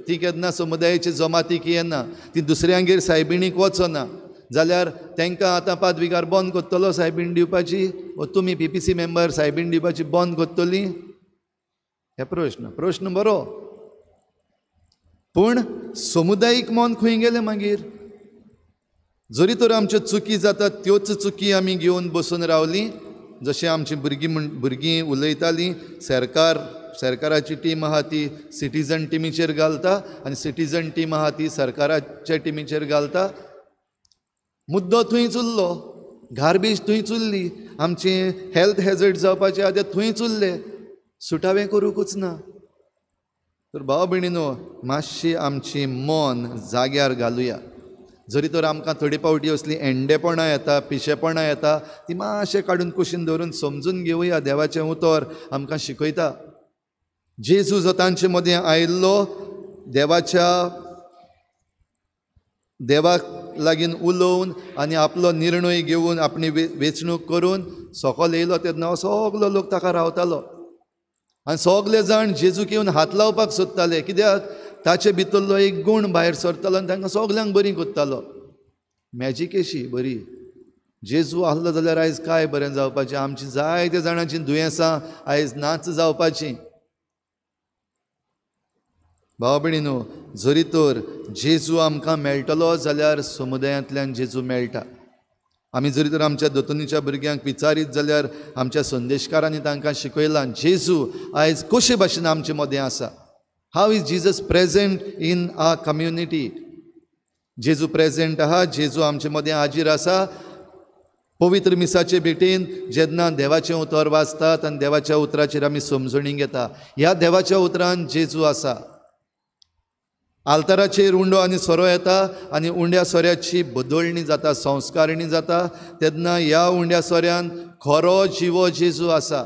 ती केन्ना समुदायाचे जमातीक येना, ती दुसऱ्यांगेर सायबिणीक वचना जाल्यार तांकां आतां पादविगार बंद करतलो सायबीण दिवपाची, वा तुमी PPC member सायबीण दिवपाची बंद करतली? हे प्रश्न बरो, पूण समुदायीक मन खंय गेलें मागीर? जरी तर आमच्यो चुकी जातात त्योच चुकी आमी घेवन बसून रावलीं, जशें आमची भुरगीं उलयतालीं, सरकाराची टीम आहा ती सिटीजन टिमीचेर घालता आनी सिटीजन टीम आहा ती सरकाराच्या टिमीचेर घालता. मुद्दो थंयच उरलो, गार्बेज थंयच उरली, आमचे हेल्थ हेजर्ड जावपाचे आहा ते थंयच उरले, सुटावें करूंकूच ना. तर भाव भयणीनो, मातशी आमची मन जाग्यार घालुया. जरी तर आमकां थोडे फावटी असली एंडेपणां येता, पिशेपणां येता, ती मातशें काडून कुशीन दवरून समजून घेवया. देवाचें उतर आमकां शिकयता. जेजू जो तांचे मदें आयिल्लो देवाच्या देवाक लागीं उलोवन आनी आपलो निर्णय घेवन आपली वेंचणूक करून सकयल येयलो तेन्ना सगलो लोक ताका रावतालो आनी सगले जाण जेजूक येवन हात लावपाक सोदताले. कित्याक? ताचे भितरलो एक गूण भायर सरतालो आनी तांकां सगल्यांक बरी करतालो. मॅजिकेशी बरी. जेजू आहलो जाल्यार आयज काय बरें जावपाचें, आमची जायते जाणांची दुयेंसां आयज नाच जावपाचीं. भाव भयणीनो, जरी तर जेजू आमकां मेळटलो जाल्यार समुदायांतल्यान जेजू मेळटा. आमी जरी तर आमच्या दोतोनीच्या भुरग्यांक विचारीत जाल्यार आमच्या संदेशकारांनी तांकां शिकयलां जेजू आयज कशे भाशेन आमचे मदें आसा. How is Jesus present in our community? जेजू प्रेजेंट आहा, जेजू आमचे मदें हाजीर आसा. पवित्र मिसाचे भेटेन जेन्ना देवाचें उतर वाचतात आनी देवाच्या उतराचेर आमी समजणी घेता, ह्या देवाच्या उतरान जेजू आसा. आल्ताराचेर उंडो आनी सोरो येता आनी उंड्या सोऱ्याची बदलणी जाता, संस्कारणी जाता, तेन्ना ह्या उंड्या सोऱ्यान खरो जिवो जेजू आसा.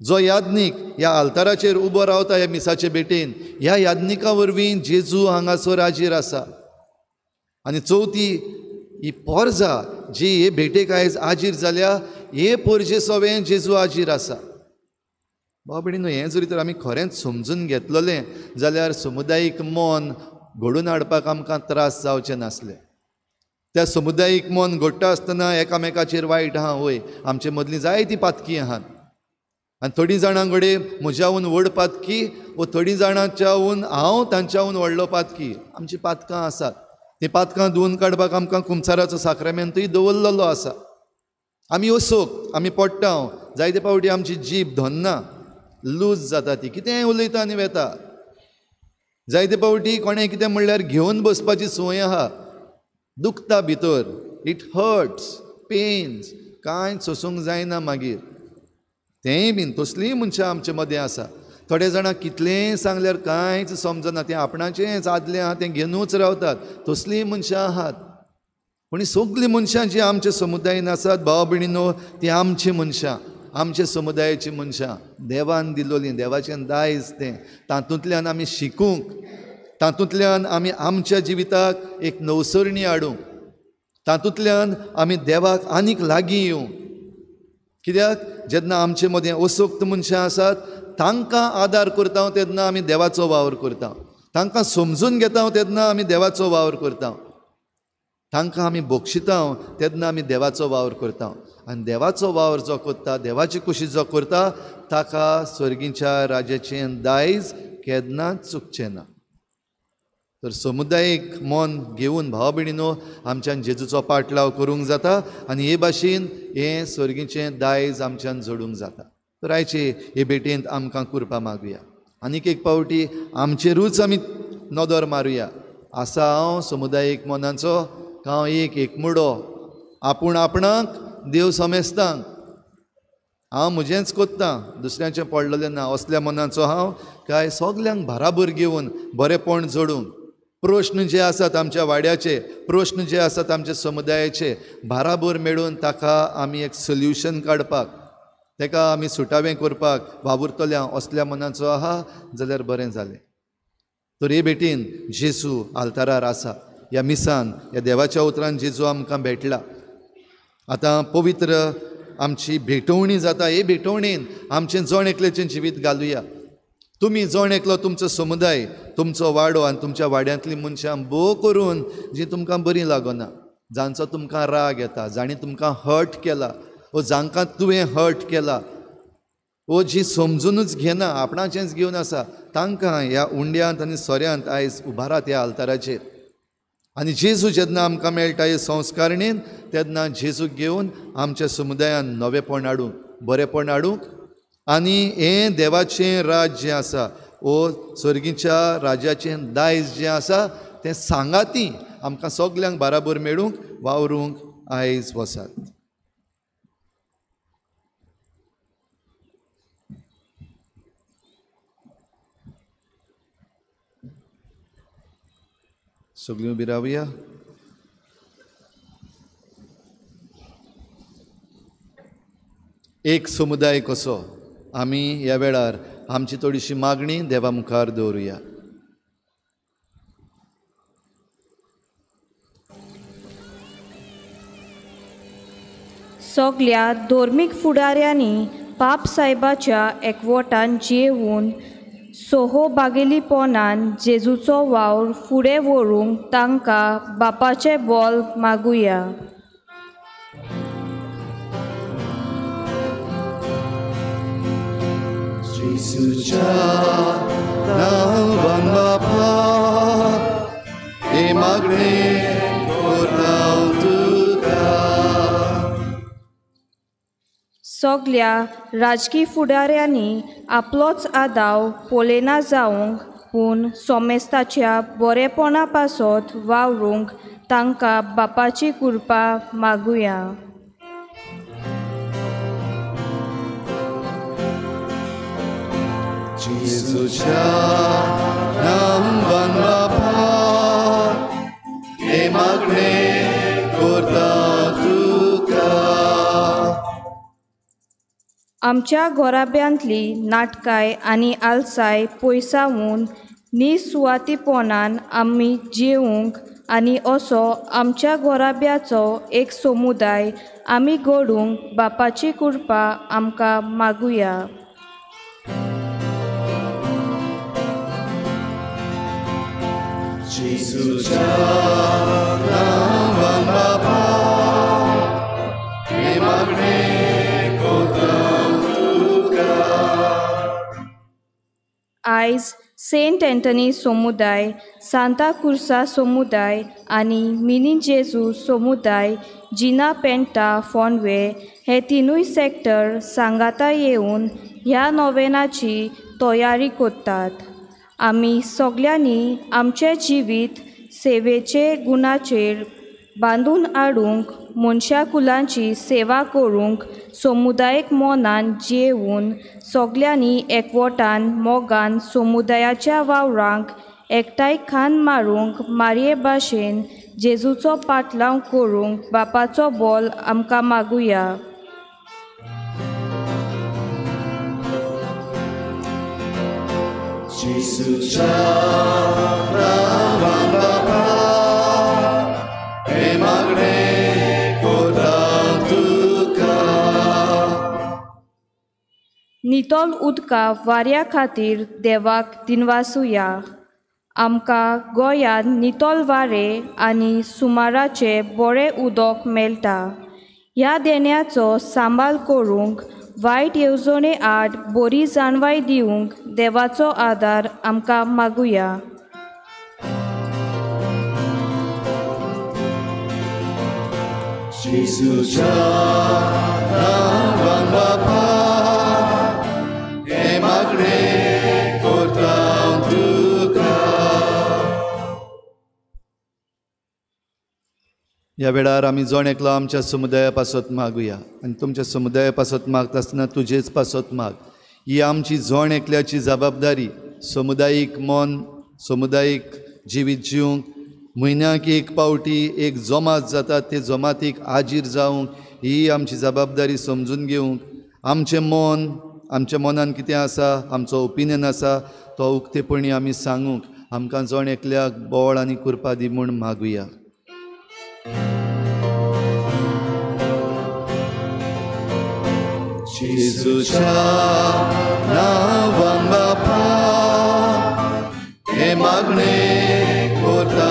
जो याज्ञीक ह्या आल्ताराचेर उबो रावता ह्या मिसाचे भेटेन, ह्या याज्ञिका वरवीं जेजू हांगासर हाजीर आसा. आनी चवथी ही पोरजा जी हे भेटेक आयज हाजीर जाल्या, हे पोरजे सवें जेजू हाजीर आसा. भाव भयणीनो, हें जरी तर आमी खरेंच समजून घेतलेलें जाल्यार समुदायीक मन घडोवन हाडपाक आमकां त्रास जावचे नासले. त्या समुदायीक मन घडटा आसतना एकामेकाचेर वायट आहा, वय आमचे मदलीं जायतीं पातकी आहात आनी थोडीं जाणां घडये म्हज्याहून व्हड पातकी वो थोडीं जाणांच्याहून हांव तांच्याहून व्हडलो पातकी. आमचीं पातकां आसात, तीं पातकां धुवन काडपाक आमकां कुमसाराचो साक्रामेंतूय दवरलेलो आसा. आमी असोक आमी पडटा, जायते फावटी आमची जीब धन्ना, लूज जाता, ती कितेंय उलयता आनी वेता. जायते फावटी कोणें कितें म्हणल्यार घेवन बसपाची संवय आहा, दुखता भितर, it hurts, pains, कांय सोसूंक जायना मागीर. तेंय बीन तसलींय मनशां आमचे मदें आसा. थोडे जाणां कितलेंय सांगल्यार कांयच समजना, तें आपणाचेंच आदलें आहा तें घेवनूच रावतात, तसलींय मनशां आहात. पूण सगलीं मनशां जीं आमच्या समुदायेन आसात भाव भयणीनो, तीं आमचीं मनशां, आमच्या समुदायाचीं मनशां, देवान दिलोलीं, देवाचें दायज तें. तातूंतल्यान आमी शिकूंक, तातूंतल्यान आमी आमच्या जिविताक एक नवसरणी हाडूंक, तातूंतल्यान आमी देवाक आनीक लागीं येवंक. कित्याक? जेन्ना आमचे मदें असक्त मनशां आसात तांकां आदार करता तेन्ना आमी देवाचो वावर करता, तांकां समजून घेता तेन्ना आमी देवाचो वावर करता, तांकां आमी बक्षिता तेन्ना आमी देवाचो वावर करता. आनी देवाचो वावर जो करता, देवाची कुशी जो करता, ताका स्वर्गीच्या राजाचें दायज केन्नाच चुकचें ना. तर समुदायीक मन घेवन भाव भयणीनो आमच्यान जेजूचो पाटलाव करूंक जाता आनी हे भाशेन हें स्वर्गीचें दायज आमच्यान जोडूंक जाता. तर आयचे हे भेटेंत आमकां कुरपा मागुया, आनीक एक फावटी आमचेरूच आमी नदर मारुया. आसा हांव समुदायीक मनाचो, हांव एक एकमुडो, आपूण आपणाक देव समेस्तांक, हांव म्हजेंच कोत्तां, दुसऱ्यांचें पडलेलें ना, असल्या मनाचो हांव काय सगल्यांक बराबर घेवन बरेंपण जोडूंक, प्रश्न जे आसात आमच्या वाड्याचे, प्रश्न जे आसात आमच्या समुदायाचे, बराबर मेळून ताका आमी एक सोल्युशन काडपाक, ताका आमी सुटावें करपाक वावुरतल्या असल्या मनाचो आहा जाल्यार बरें जालें. तर हे भेटीन जेजू आल्तारार आसा, ह्या मिसान, ह्या देवाच्या उतरान जेजू आमकां भेटला. आतां पवित्र आमची भेटवणी जाता, हे भेटवणेन आमचें जण एकल्याचें जिवीत घालुया. तुमी जण एकलो तुमचो समुदाय, तुमचो वाडो आनी तुमच्या वाड्यांतलीं मनशां भोव करून जीं तुमकां बरीं लागना, जांचो तुमकां राग येता, जांणी तुमकां हर्ट केला वो जांकां तुवें हर्ट केला वो जी समजुनूच घेना, आपणाचेंच घेवन आसा, तांकां ह्या उंड्यांत आनी सोऱ्यांत आयज उबारात ह्या आल्ताराचेर. आनी जेजू जेन्ना आमकां मेळटा हे संस्कारणेन, तेन्ना जेजूक घेवन आमच्या समुदायान नवेपण हाडूंक, बरेंपण हाडूंक आनी हें देवाचें राज जें आसा वो स्वर्गीच्या राजाचें दायज जें आसा तें सांगाती आमकां सगल्यांक बराबर मेळूंक वावरूंक आयज वसात. सगळीं उबी रावया. एक समुदाय कसो आमी ह्या वेळार आमची थोडीशी मागणी देवा मुखार दवरुया. सगल्या धर्मीक फुडाऱ्यांनी पाप सायबाच्या एकवटान जियेवन सोहो बागेलीपणान जेजूचो वावर फुडें व्हरूंक तांकां बापाचें बोल मागुया. जेजूच्या नांवान बापा हें मागणें करता तुका. सगल्या राजकी फुडाऱ्यांनी आपलोच आदाव पळयना जावंक पूण सोमेस्ताच्या बरेपणा पासत वावरूंक तांकां बापाची कृपा मागुया. जेजूच्या नांवान बापा हें मागणें करता तुका. आमच्या घराब्यांतली नाटकाय आनी आलसाय पयसावून निसुवार्थीपणान आमी जिवंक आनी असो आमच्या घराब्याचो एक समुदाय आमी घडूंक बापाची कृपा आमकां मागुया. जेजूच्या नांवान बापा हें मागणें करता तुका. आयज सेंट एंटनी समुदाय, सांता कुर्सा समुदाय आनी मिनी जेजू समुदाय जिना पेंटा फोंडवे हे तिनूय सेक्टर सांगाता येवन ह्या नोवेनाची तयारी करतात. आमी सगल्यांनी आमचें जिवीत सेवेचे गुणाचेर बांदून हाडूंक मनशा कुलांची सेवा करूंक समुदायीक मनान जियेवन सगल्यांनी एकवटान मोगान समुदायाच्या वावरांक एकठांय खान मारूंक मारये भाशेन जेजूचो पाटलाव करूंक बापाचो बोल आमकां मागुया. जेजूच्या नांवान बापा हें मागणें करता तुका. नितळ उदका वाऱ्या खातीर देवाक दिनवासुया. आमकां गोंयांत नितळ वारें आनी सुमाराचें बरें उदक मेळटा. ह्या देण्याचो सांबाळ करूंक वायट येवजणे आड बरी जाणवाय दिवंक देवाचो आदार आमकां मागुया. जेजूच्या नांवान बापा हें मागणें करता तुका. ह्या वेळार आमी जण एकलो आमच्या समुदाया पासत मागुया आनी तुमच्या समुदाया पासत मागता आसतना तुजेच पासत माग. ही आमची जण एकल्याची जबाबदारी. समुदायीक मन, समुदायीक जिवीत जिवंक म्हयन्याक एक पावटी एक जमात जाता ते जमातीक आजीर जावंक ही आमची जबाबदारी समजून घेवंक आमचें मन, आमच्या मनान कितें आसा, आमचो ओपिनियन आसा तो उक्तेपणी आमी सांगूंक आमकां जण एकल्याक बळ आनी कृपा दी म्हूण मागुया. जेजूच्या नांवान बापा हें मागणें करता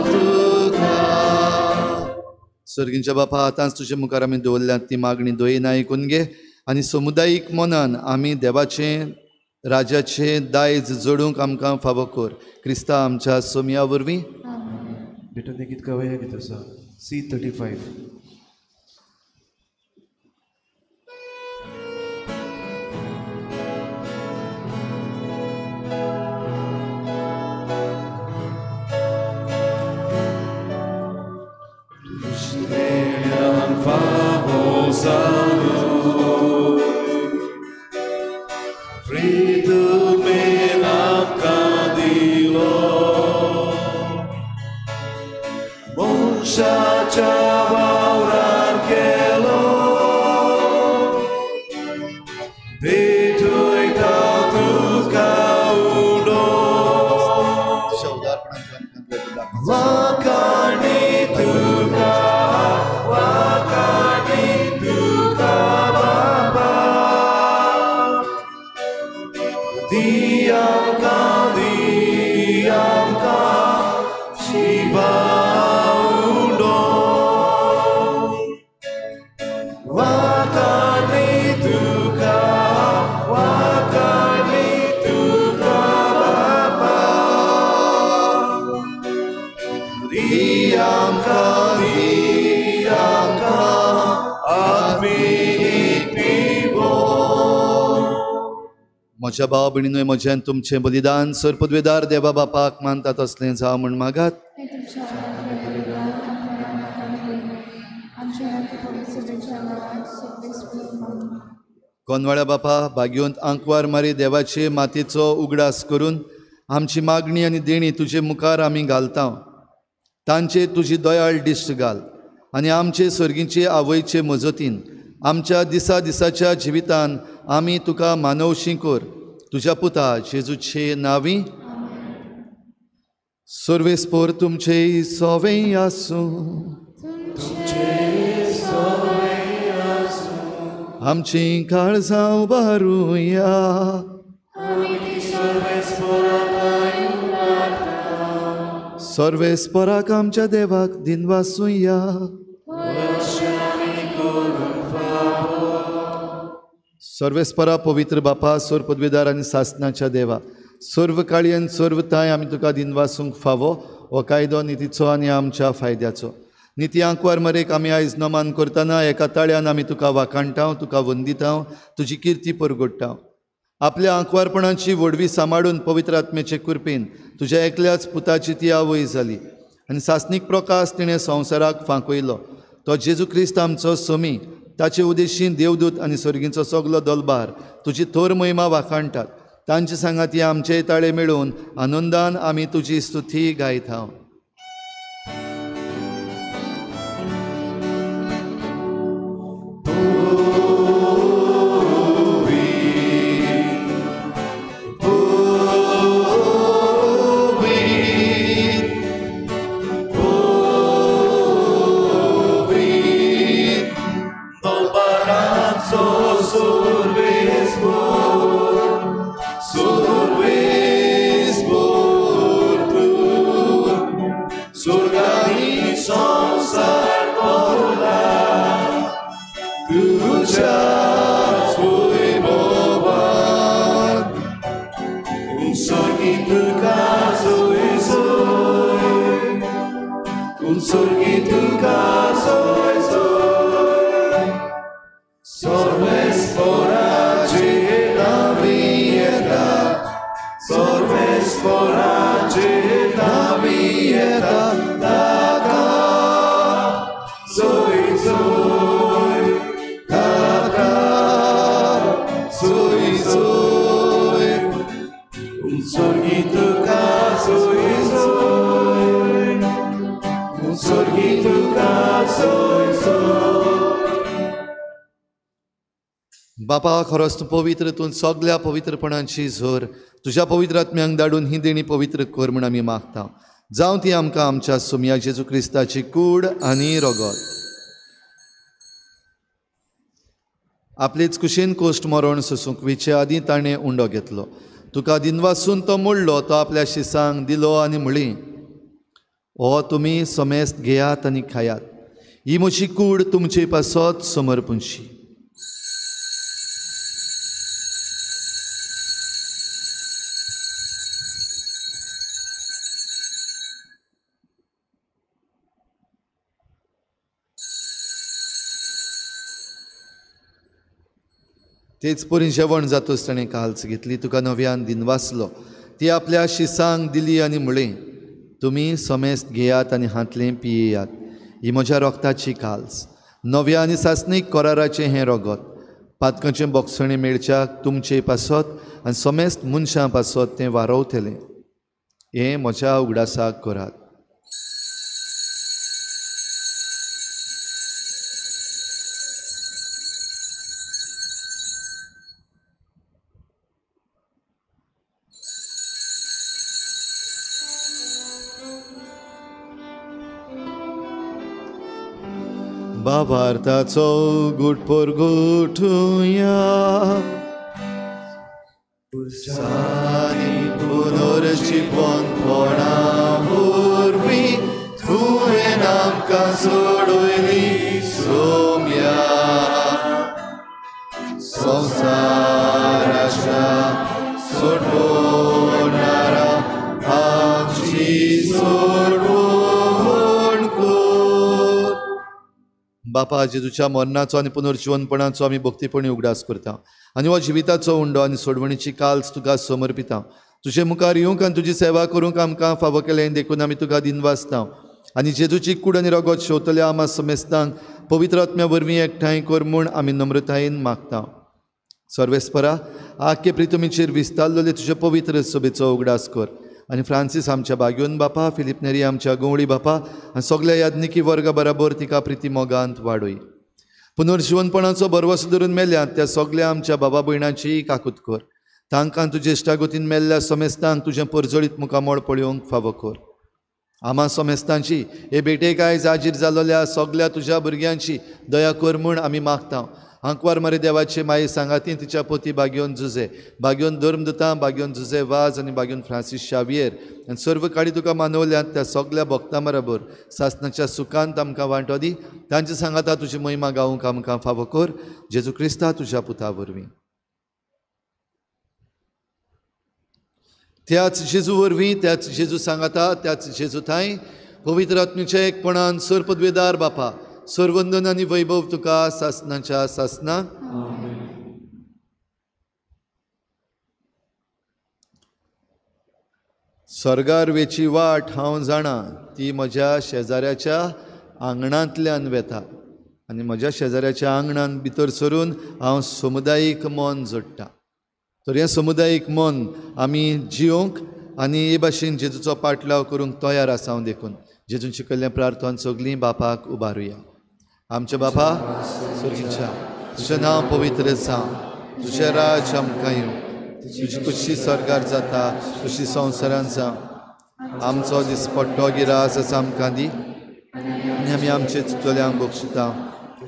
तुका. सर्गींच्या बापा, आतांच तुजे मुखार आमी दवरल्यात ती मागणी दयेन आयकून घे आनी समुदायीक मनान आमी देवाचें राजाचें दायज जोडूंक आमकां फावो कर. क्रिस्ता आमच्या सोमया वरवीं. गीत गावया गीत आसा C35. Dush फावो जालो प्रितुमेन आमकां दिलो मनशाच्या वावरान केलो भेटयता तुका उडो वाखाणी तुका वाखाणी तुका बाबा दी आमकां शिवा उडो वाखाणी तुका वाखाणी तुका बाबा दी आमकां आत्मीक पिवो. म्हज्या भाव भयणीनूय म्हजें तुमचें बलिदान सर पदवेदार देवा बापाक मानता तसलें जावं म्हूण मागात. कोनवाळ्या बापा भाग्योंत आंकवार मारी देवाचे मातयेचो उगडास करून आमची मागणी आनी देणी तुजे मुखार आमी घालता. तांचे तुजी दयाळ दिश्ट घाल आनी आमचे सर्गीचे आवयचे मजतीन आमच्या दिसा दिसाच्या जिवितान आमी तुका मानवशी कर. तुज्या पुता जेजूचे नांवी. सर्वेस्पोर तुमचे सोवे आसूं. आमची काळजां उबारुया. सर्वेस्पोराक आमच्या देवाक दिनवासुया. सर्वेस्परा पवित्र बापा सर्व पदवेदार आनी सासनाच्या देवा सर्व काळी आनी सर्व ताय आमी तुका दिनवासूंक फावो हो कायदो नितीचो आनी आमच्या फायद्याचो. निती आंकवार मरेक आमी आयज नमान करतना एका ताळ्यान आमी तुका वाखाणटाव, तुका वंदिताव, तुजी किर्ती परगोडटाव. आपल्या आंकवारपणाची व्हडवी सांबाळून पवित्र आत्म्याचे कृपेन तुज्या एकल्याच पुताची ती आवय जाली आनी सासनीक प्रकाश तिणें संवसाराक फांकयलो. तो जेजू क्रिस्त आमचो समी. ताचे उदेशीन देवदूत आनी सर्गींचो सगलो दलबार तुजी थोर महिमा वाखाणटात. तांचे सांगाती आमचे ताळे मेळून आनंदान आमी तुजी स्तुती गायता. बापा खरोच तूं पवित्र, तूं सगल्या पवित्रपणाची झर. तुज्या पवित्र आत्म्यांक धाडून ही देणी पवित्र कर म्हूण आमी मागता. जावं ती आमकां आमच्या सोमया जेजू क्रिस्ताची कूड आनी रगत. आपलेच कुशीन कोश्ट मरण सोसूंक विचे आदीं ताणें उंडो घेतलो. तुका दिनवासून तो मोडलो, तो आपल्या शिसांक दिलो आनी म्हणली, हो तुमी समेस्त घेयात आनी खायात, ही म्हजी कूड तुमचे पासत समर्पणशी. तेच परी जेवण जातच ताणें काल्स घेतली, तुका नव्यान दिनवासलो, ती आपल्या शिसांक दिली आनी म्हणलें, तुमी समेस्त घेयात आनी हांतलें पियेयात, ही म्हज्या रोगताची काल्स, नव्या आनी सासणीक कराराचें हें रगत पातकांचें बोगसणें मेळच्याक तुमचे पासत आनी समेस्त मनशां पासत तें वारवतलें. हें म्हज्या उगडासाक करात. भावार्थाचो गुट परगुटुया पुरसांनी पुनर्जिवनपणा वरवीं तुवें आमकां सोडयली सोम्या संवसाराच्या सोडवणारा आमची सोडवण कर. बापा, जेजूच्या मरणाचो आनी पुनर्जिवनपणाचो आमी भक्तीपणी उगडास करता आनी हो जिविताचो उंडो आनी सोडवणीची काल्स तुका समर्पिता. तुजे मुखार येवंक आनी तुजी सेवा करूंक आमकां फावो केलें देखून आमी तुका दिनवासता आनी जेजूची कूड आनी रगत शेवतल्या आमा समेस्तांक पवित्र आत्म्या वरवीं एकठांय कर म्हूण आमी नम्रतायेन मागता. सर्वेस्परा, आख्खे प्रितमीचेर विस्तारलेले तुजे पवित्र सभेचो उगडास कर आनी फ्रांसीस आमच्या बाग्योन बापा, फिलीप नेरी आमच्या गवळी बापा आनी सगल्या याज्ञिकी वर्गा बराबर तिका प्रिती मोगांत वाडय. पुनर्जिवनपणाचो भरवसो धरून मेल्यात त्या सगल्या आमच्या बाबा भयणांची काकूत कर. तांकां तुजे इश्टागतीन मेल्ल्या समेस्तांक तुजें परजळीत मुखामळ पळोवंक फावो कर. आमा समेस्तांची हे भेटेक आयज हाजीर जाल्ल्या सगल्या तुज्या भुरग्यांची दया कर म्हूण आमी मागता. आंकवार मारी देवाचे माये सांगाती तिच्या पोती बाग्योन जुजे, बाग्योन धर्मदुतां, बाग्योन जुजे वाज आनी बाग्योन फ्रांसीस शावियर आनी सर्व काडी तुका मानवल्यात त्या सगल्या भक्तां बराबर सासनाच्या सुखांत आमकां वांटो दी. तांचे सांगाता तुजी महिमा गावंक आमकां फावो कर. जेजू क्रिस्ता तुज्या पुता वरवीं. त्याच जेजू वरवीं, त्याच जेजू सांगाता, त्याच जेजू थांय पवित्र आत्म्याच्या एकपणान सर्व पदवेदार बापा, सर्वंदन आनी वैभव तुका सासनाच्या सासना. स्वर्गार वेची वाट हांव जाणा, ती म्हज्या शेजाऱ्याच्या आंगणांतल्यान वेता आनी म्हज्या शेजाऱ्याच्या आंगणान भितर सरून हांव समुदायीक मन जोडटा. तर हें समुदायीक मन आमी जियोंक आनी हे भाशेन जेजूचो पाटलाव करूंक तयार आसा हांव देखून जेजून शिकयल्लें प्रार्थना सगळीं बापाक उबारुया. आमच्या बापा स्वर्गीच्या, तुजें नांव पवित्र जावं, तुजें राज्य आमकां येवं, तुजी खुशी स्वर्गार जाता तशी संवसारान जावं. आमचो दिसपट्टो गिरास आसा आमकां दी आनी आमी आमचे चुकतल्यांक बक्षिता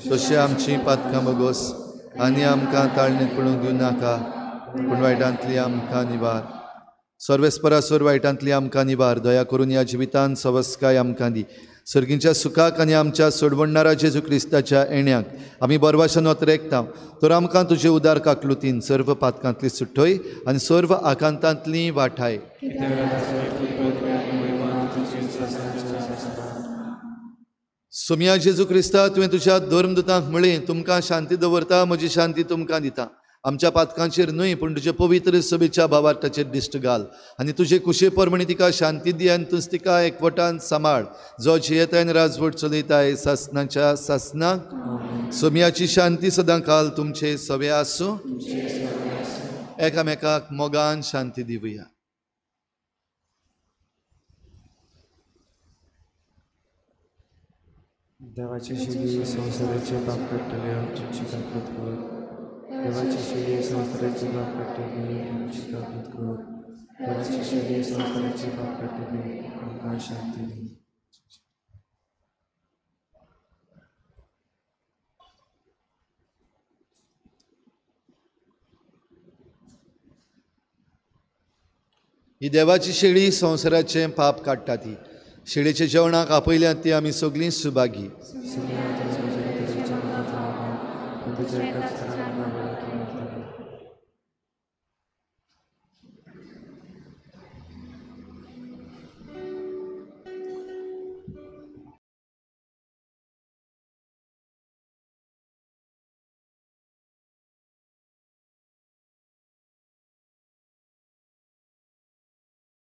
तशें आमची पातकां बगोस आनी आमकां ताळणेंत पडूंक दिवं नाका, पूण वायटांतली आमकां निवार. सर्वेस्परासर वायटांतली आमकां निवार. दया करून ह्या जिवितान सवस्काय आमकां दी. सर्गींच्या सुखाक आनी आमच्या सोडवणणारा जेजू क्रिस्ताच्या येण्याक आमी बरवाशान अतरेकता. तर आमकां तुजे उदार काकलुतीन सर्व पातकांतली सुट्टय आनी सर्व आकांतांतली वाठाय. सोमया जेजू क्रिस्ता, तुवें तुज्या धर्मदुतांक म्हळें, तुमकां शांती दवरता, म्हजी शांती तुमकां दिता. आमच्या पातकांचेर न्हय पूण तुजे पवित्र सभेच्या भावार्थाचेर दिश्ट घाल आनी तुजे कुशे परमणी तिका शांती दी आनी तूंच तिका एकवटान सांबाळ, जो जियेताय आनी राजवट चलयताय सासनाच्या सासनाक. सोमयाची शांती सदां काल तुमचे सवे आसूं. एकामेकाक मोगान शांती दिवया. देवाची शिली संवसाराचे पाप काडटले आमची काकूत कर. देवाची शिली संवसाराचे पाप काडटली आमची काकूत कर. देवाची शिली संवसाराचे पाप काडटली आमकां शांती दी. ही देवाची शेळी संवसाराचें पाप काडटा. ती शेळीच्या जेवणाक आपयल्यात ती आमी सगळीं सुभागी.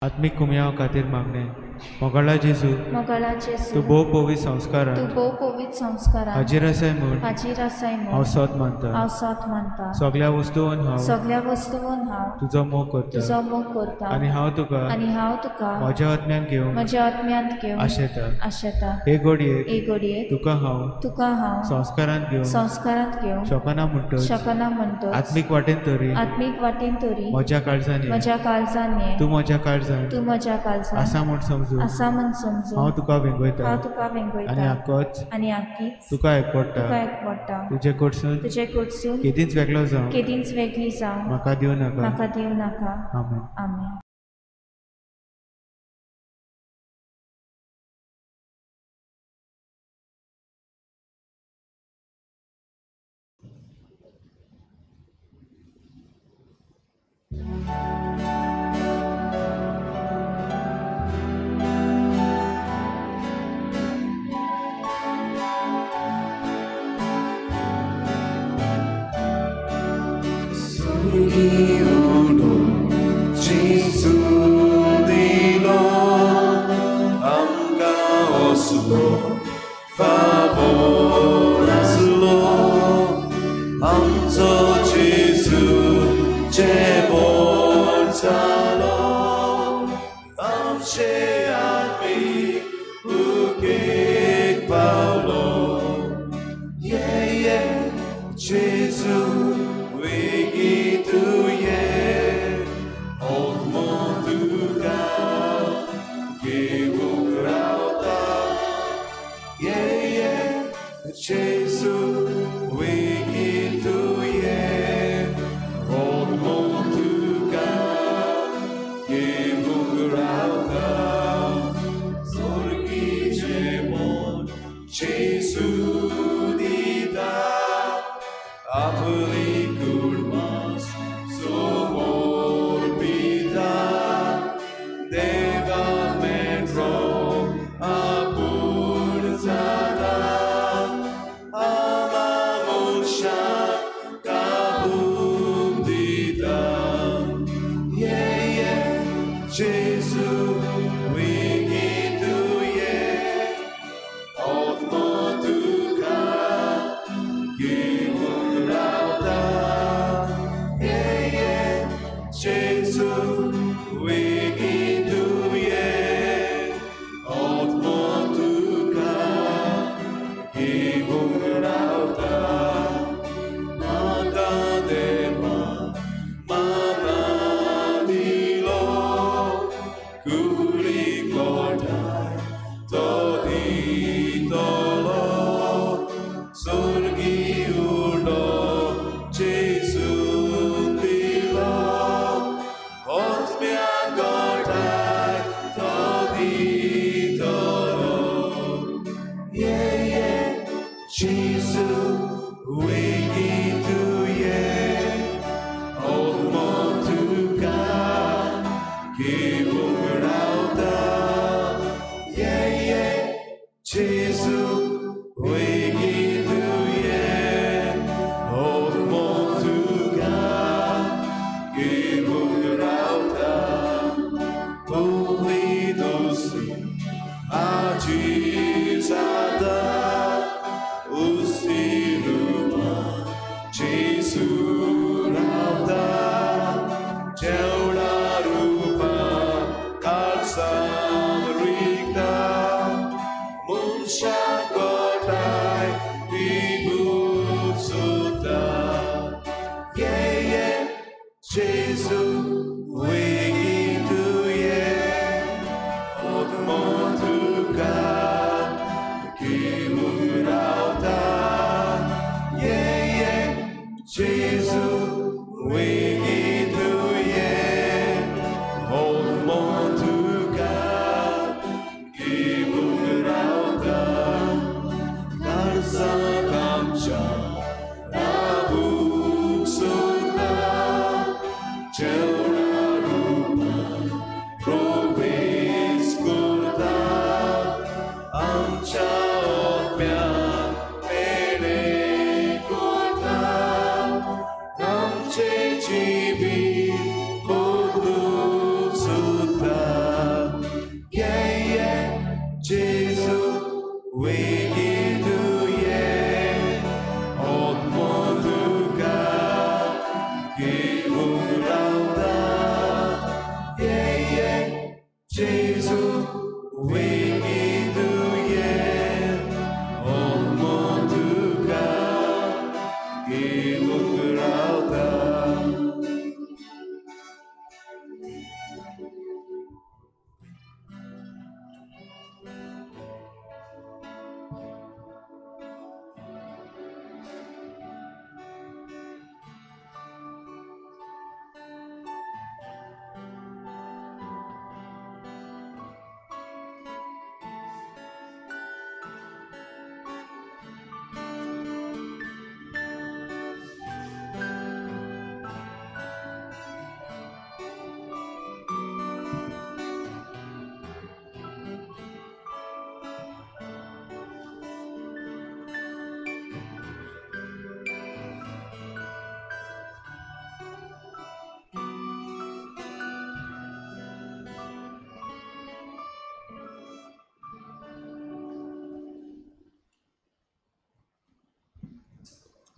आत्मीक कुमयाव खातीर मागणें. मोगाळा जेजू, मोगाळा जेजू, तूं भोव पवित्र संस्कारान, तूं भोव पवित्र संस्कारान हाजीर आसाय म्हूण, हाजीर आसाय म्हूण हांव सत मानता, हांव सत मानता. सगळ्या वस्तून हांव, सगळ्या वस्तून हांव तुजो मोग करता, तुजो मोग करता. आनी हांव तुका, आनी हांव तुका म्हज्या आत्म्यान घेवन, म्हज्या आत्म्यांत घेवन आशेता, आशेता. हे घडयेक, हे घडयेक तुका हांव, तुका हांव संस्कारांत घेवन, संस्कारांत घेवन शकना म्हणटच, शकना म्हणटच आत्मीक वाटेन तरी, आत्मीक वाटेन तरी म्हज्या काळजान, म्हज्या काळजान तूं म्हज्या काळजान, तूं म्हज्या काळजान आसा म्हूण समजून, आसा म्हूण समजून हांव तुका वेंगयता, हांव तुका वेंगयता. आनी आकोच, आनी आकीच तुका एकवडटा, तुका एकवडटा. तुजे कडसून, तुजे कडसून केदींच वेगळो जावं, केदींच वेगळी जावं म्हाका दिवं नाका, म्हाका दिवं नाका. आमेन. आमेन. Yeah.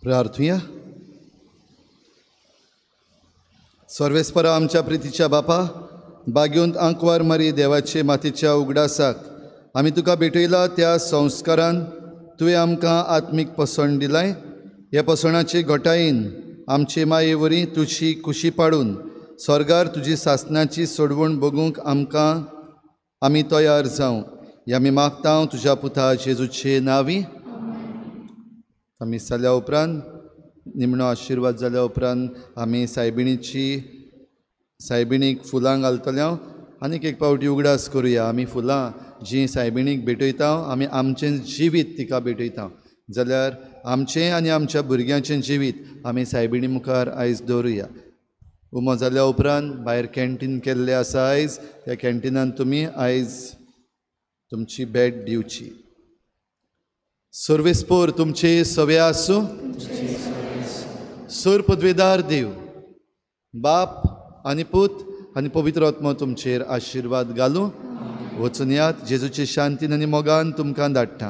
प्रार्थुया. सर्वेस्परा आमच्या प्रितीच्या बापा, बागेवंत आंकवार मारी देवाचे मातीच्या उगडासाक आमी तुका भेटयला त्या संस्कारान तुवें आमकां आत्मीक पसण दिलाय. ह्या पसणाचे घटायेन आमचे माये वरी तुजी कुशी पाडून स्वर्गार तुजी सासनाची सोडवण बगूंक आमकां आमी तयार जावं ह्या आमी मागता तुज्या पुता जेजूचे नांवी. आमी जाल्या उपरांत निमणो आशिर्वाद जाल्या उपरांत आमी सायबिणीक फुलां घालतले. आनीक एक पावटी उगडास करुया, आमी फुलां जीं सायबिणीक भेटयता आमी आमचें जिवीत तिका भेटयता, जाल्यार आमचें आनी आमच्या भुरग्यांचें जिवीत आमी सायबिणी मुखार आयज दवरुया. उमो जाल्या उपरांत भायर कॅन्टीन केल्लें आसा आयज, त्या कॅन्टिनान तुमी आयज तुमची भेट दिवची. सर्वेस्पोर तुमचे सवे आसूं. सर पदवेदार देव बाप आनी पूत आनी पवित्र आत्मो तुमचेर आशिर्वाद घालूं. वचून यात, जेजूचे शांतीन आनी मोगान तुमकां धाडटा.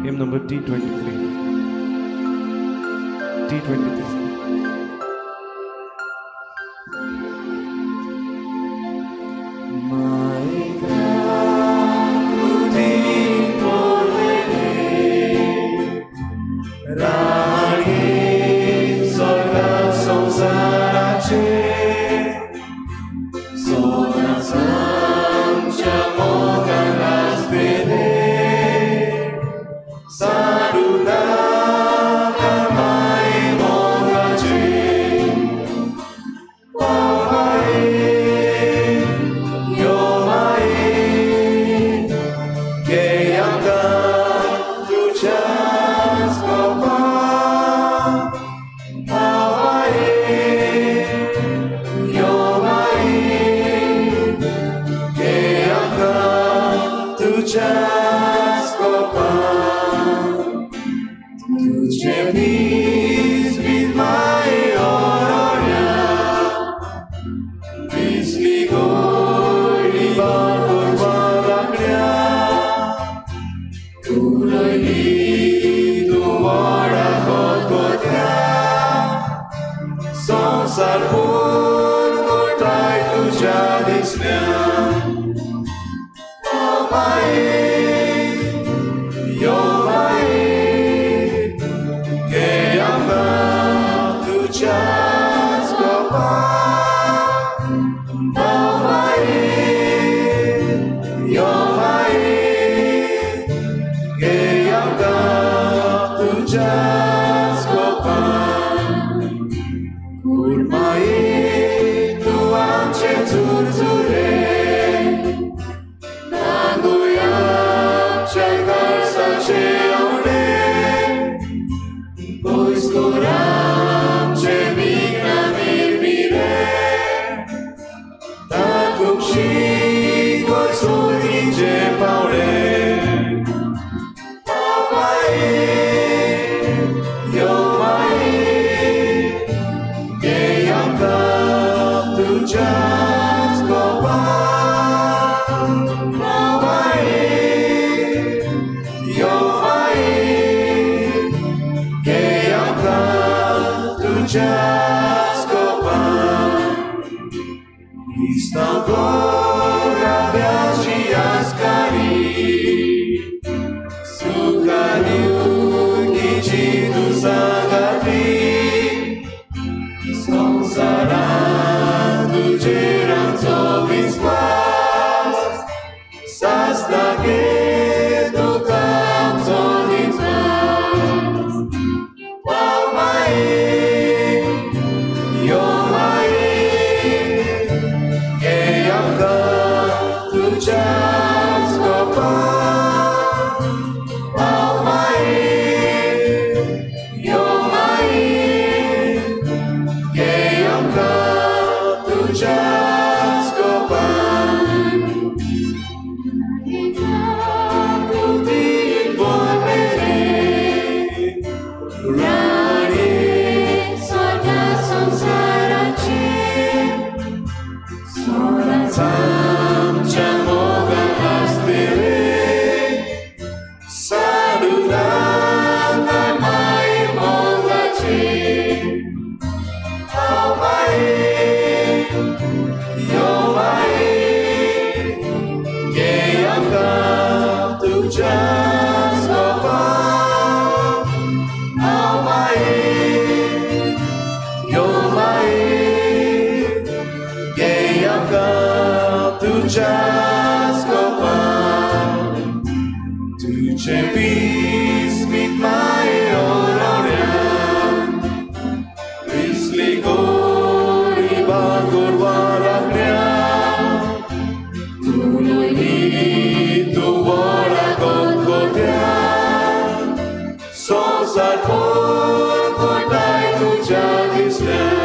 Hymn number T23. T23. Papai, तुझे विस्मित माये ओरावण्यान दिसली गोरी बागोरवा लागल्या तूं तूं व्हडा गोदगोद्या संवसार कोटाय तुज्या दिसल्या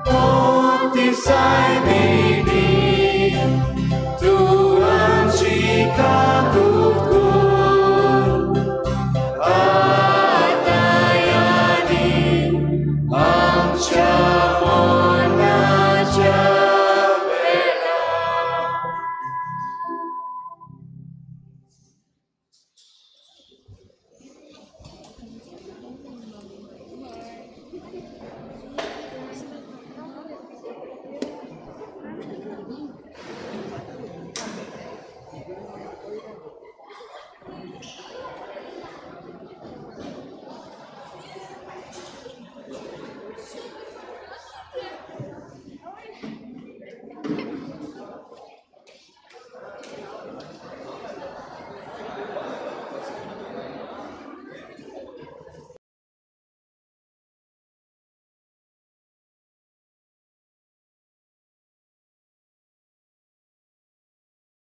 Oh. Sai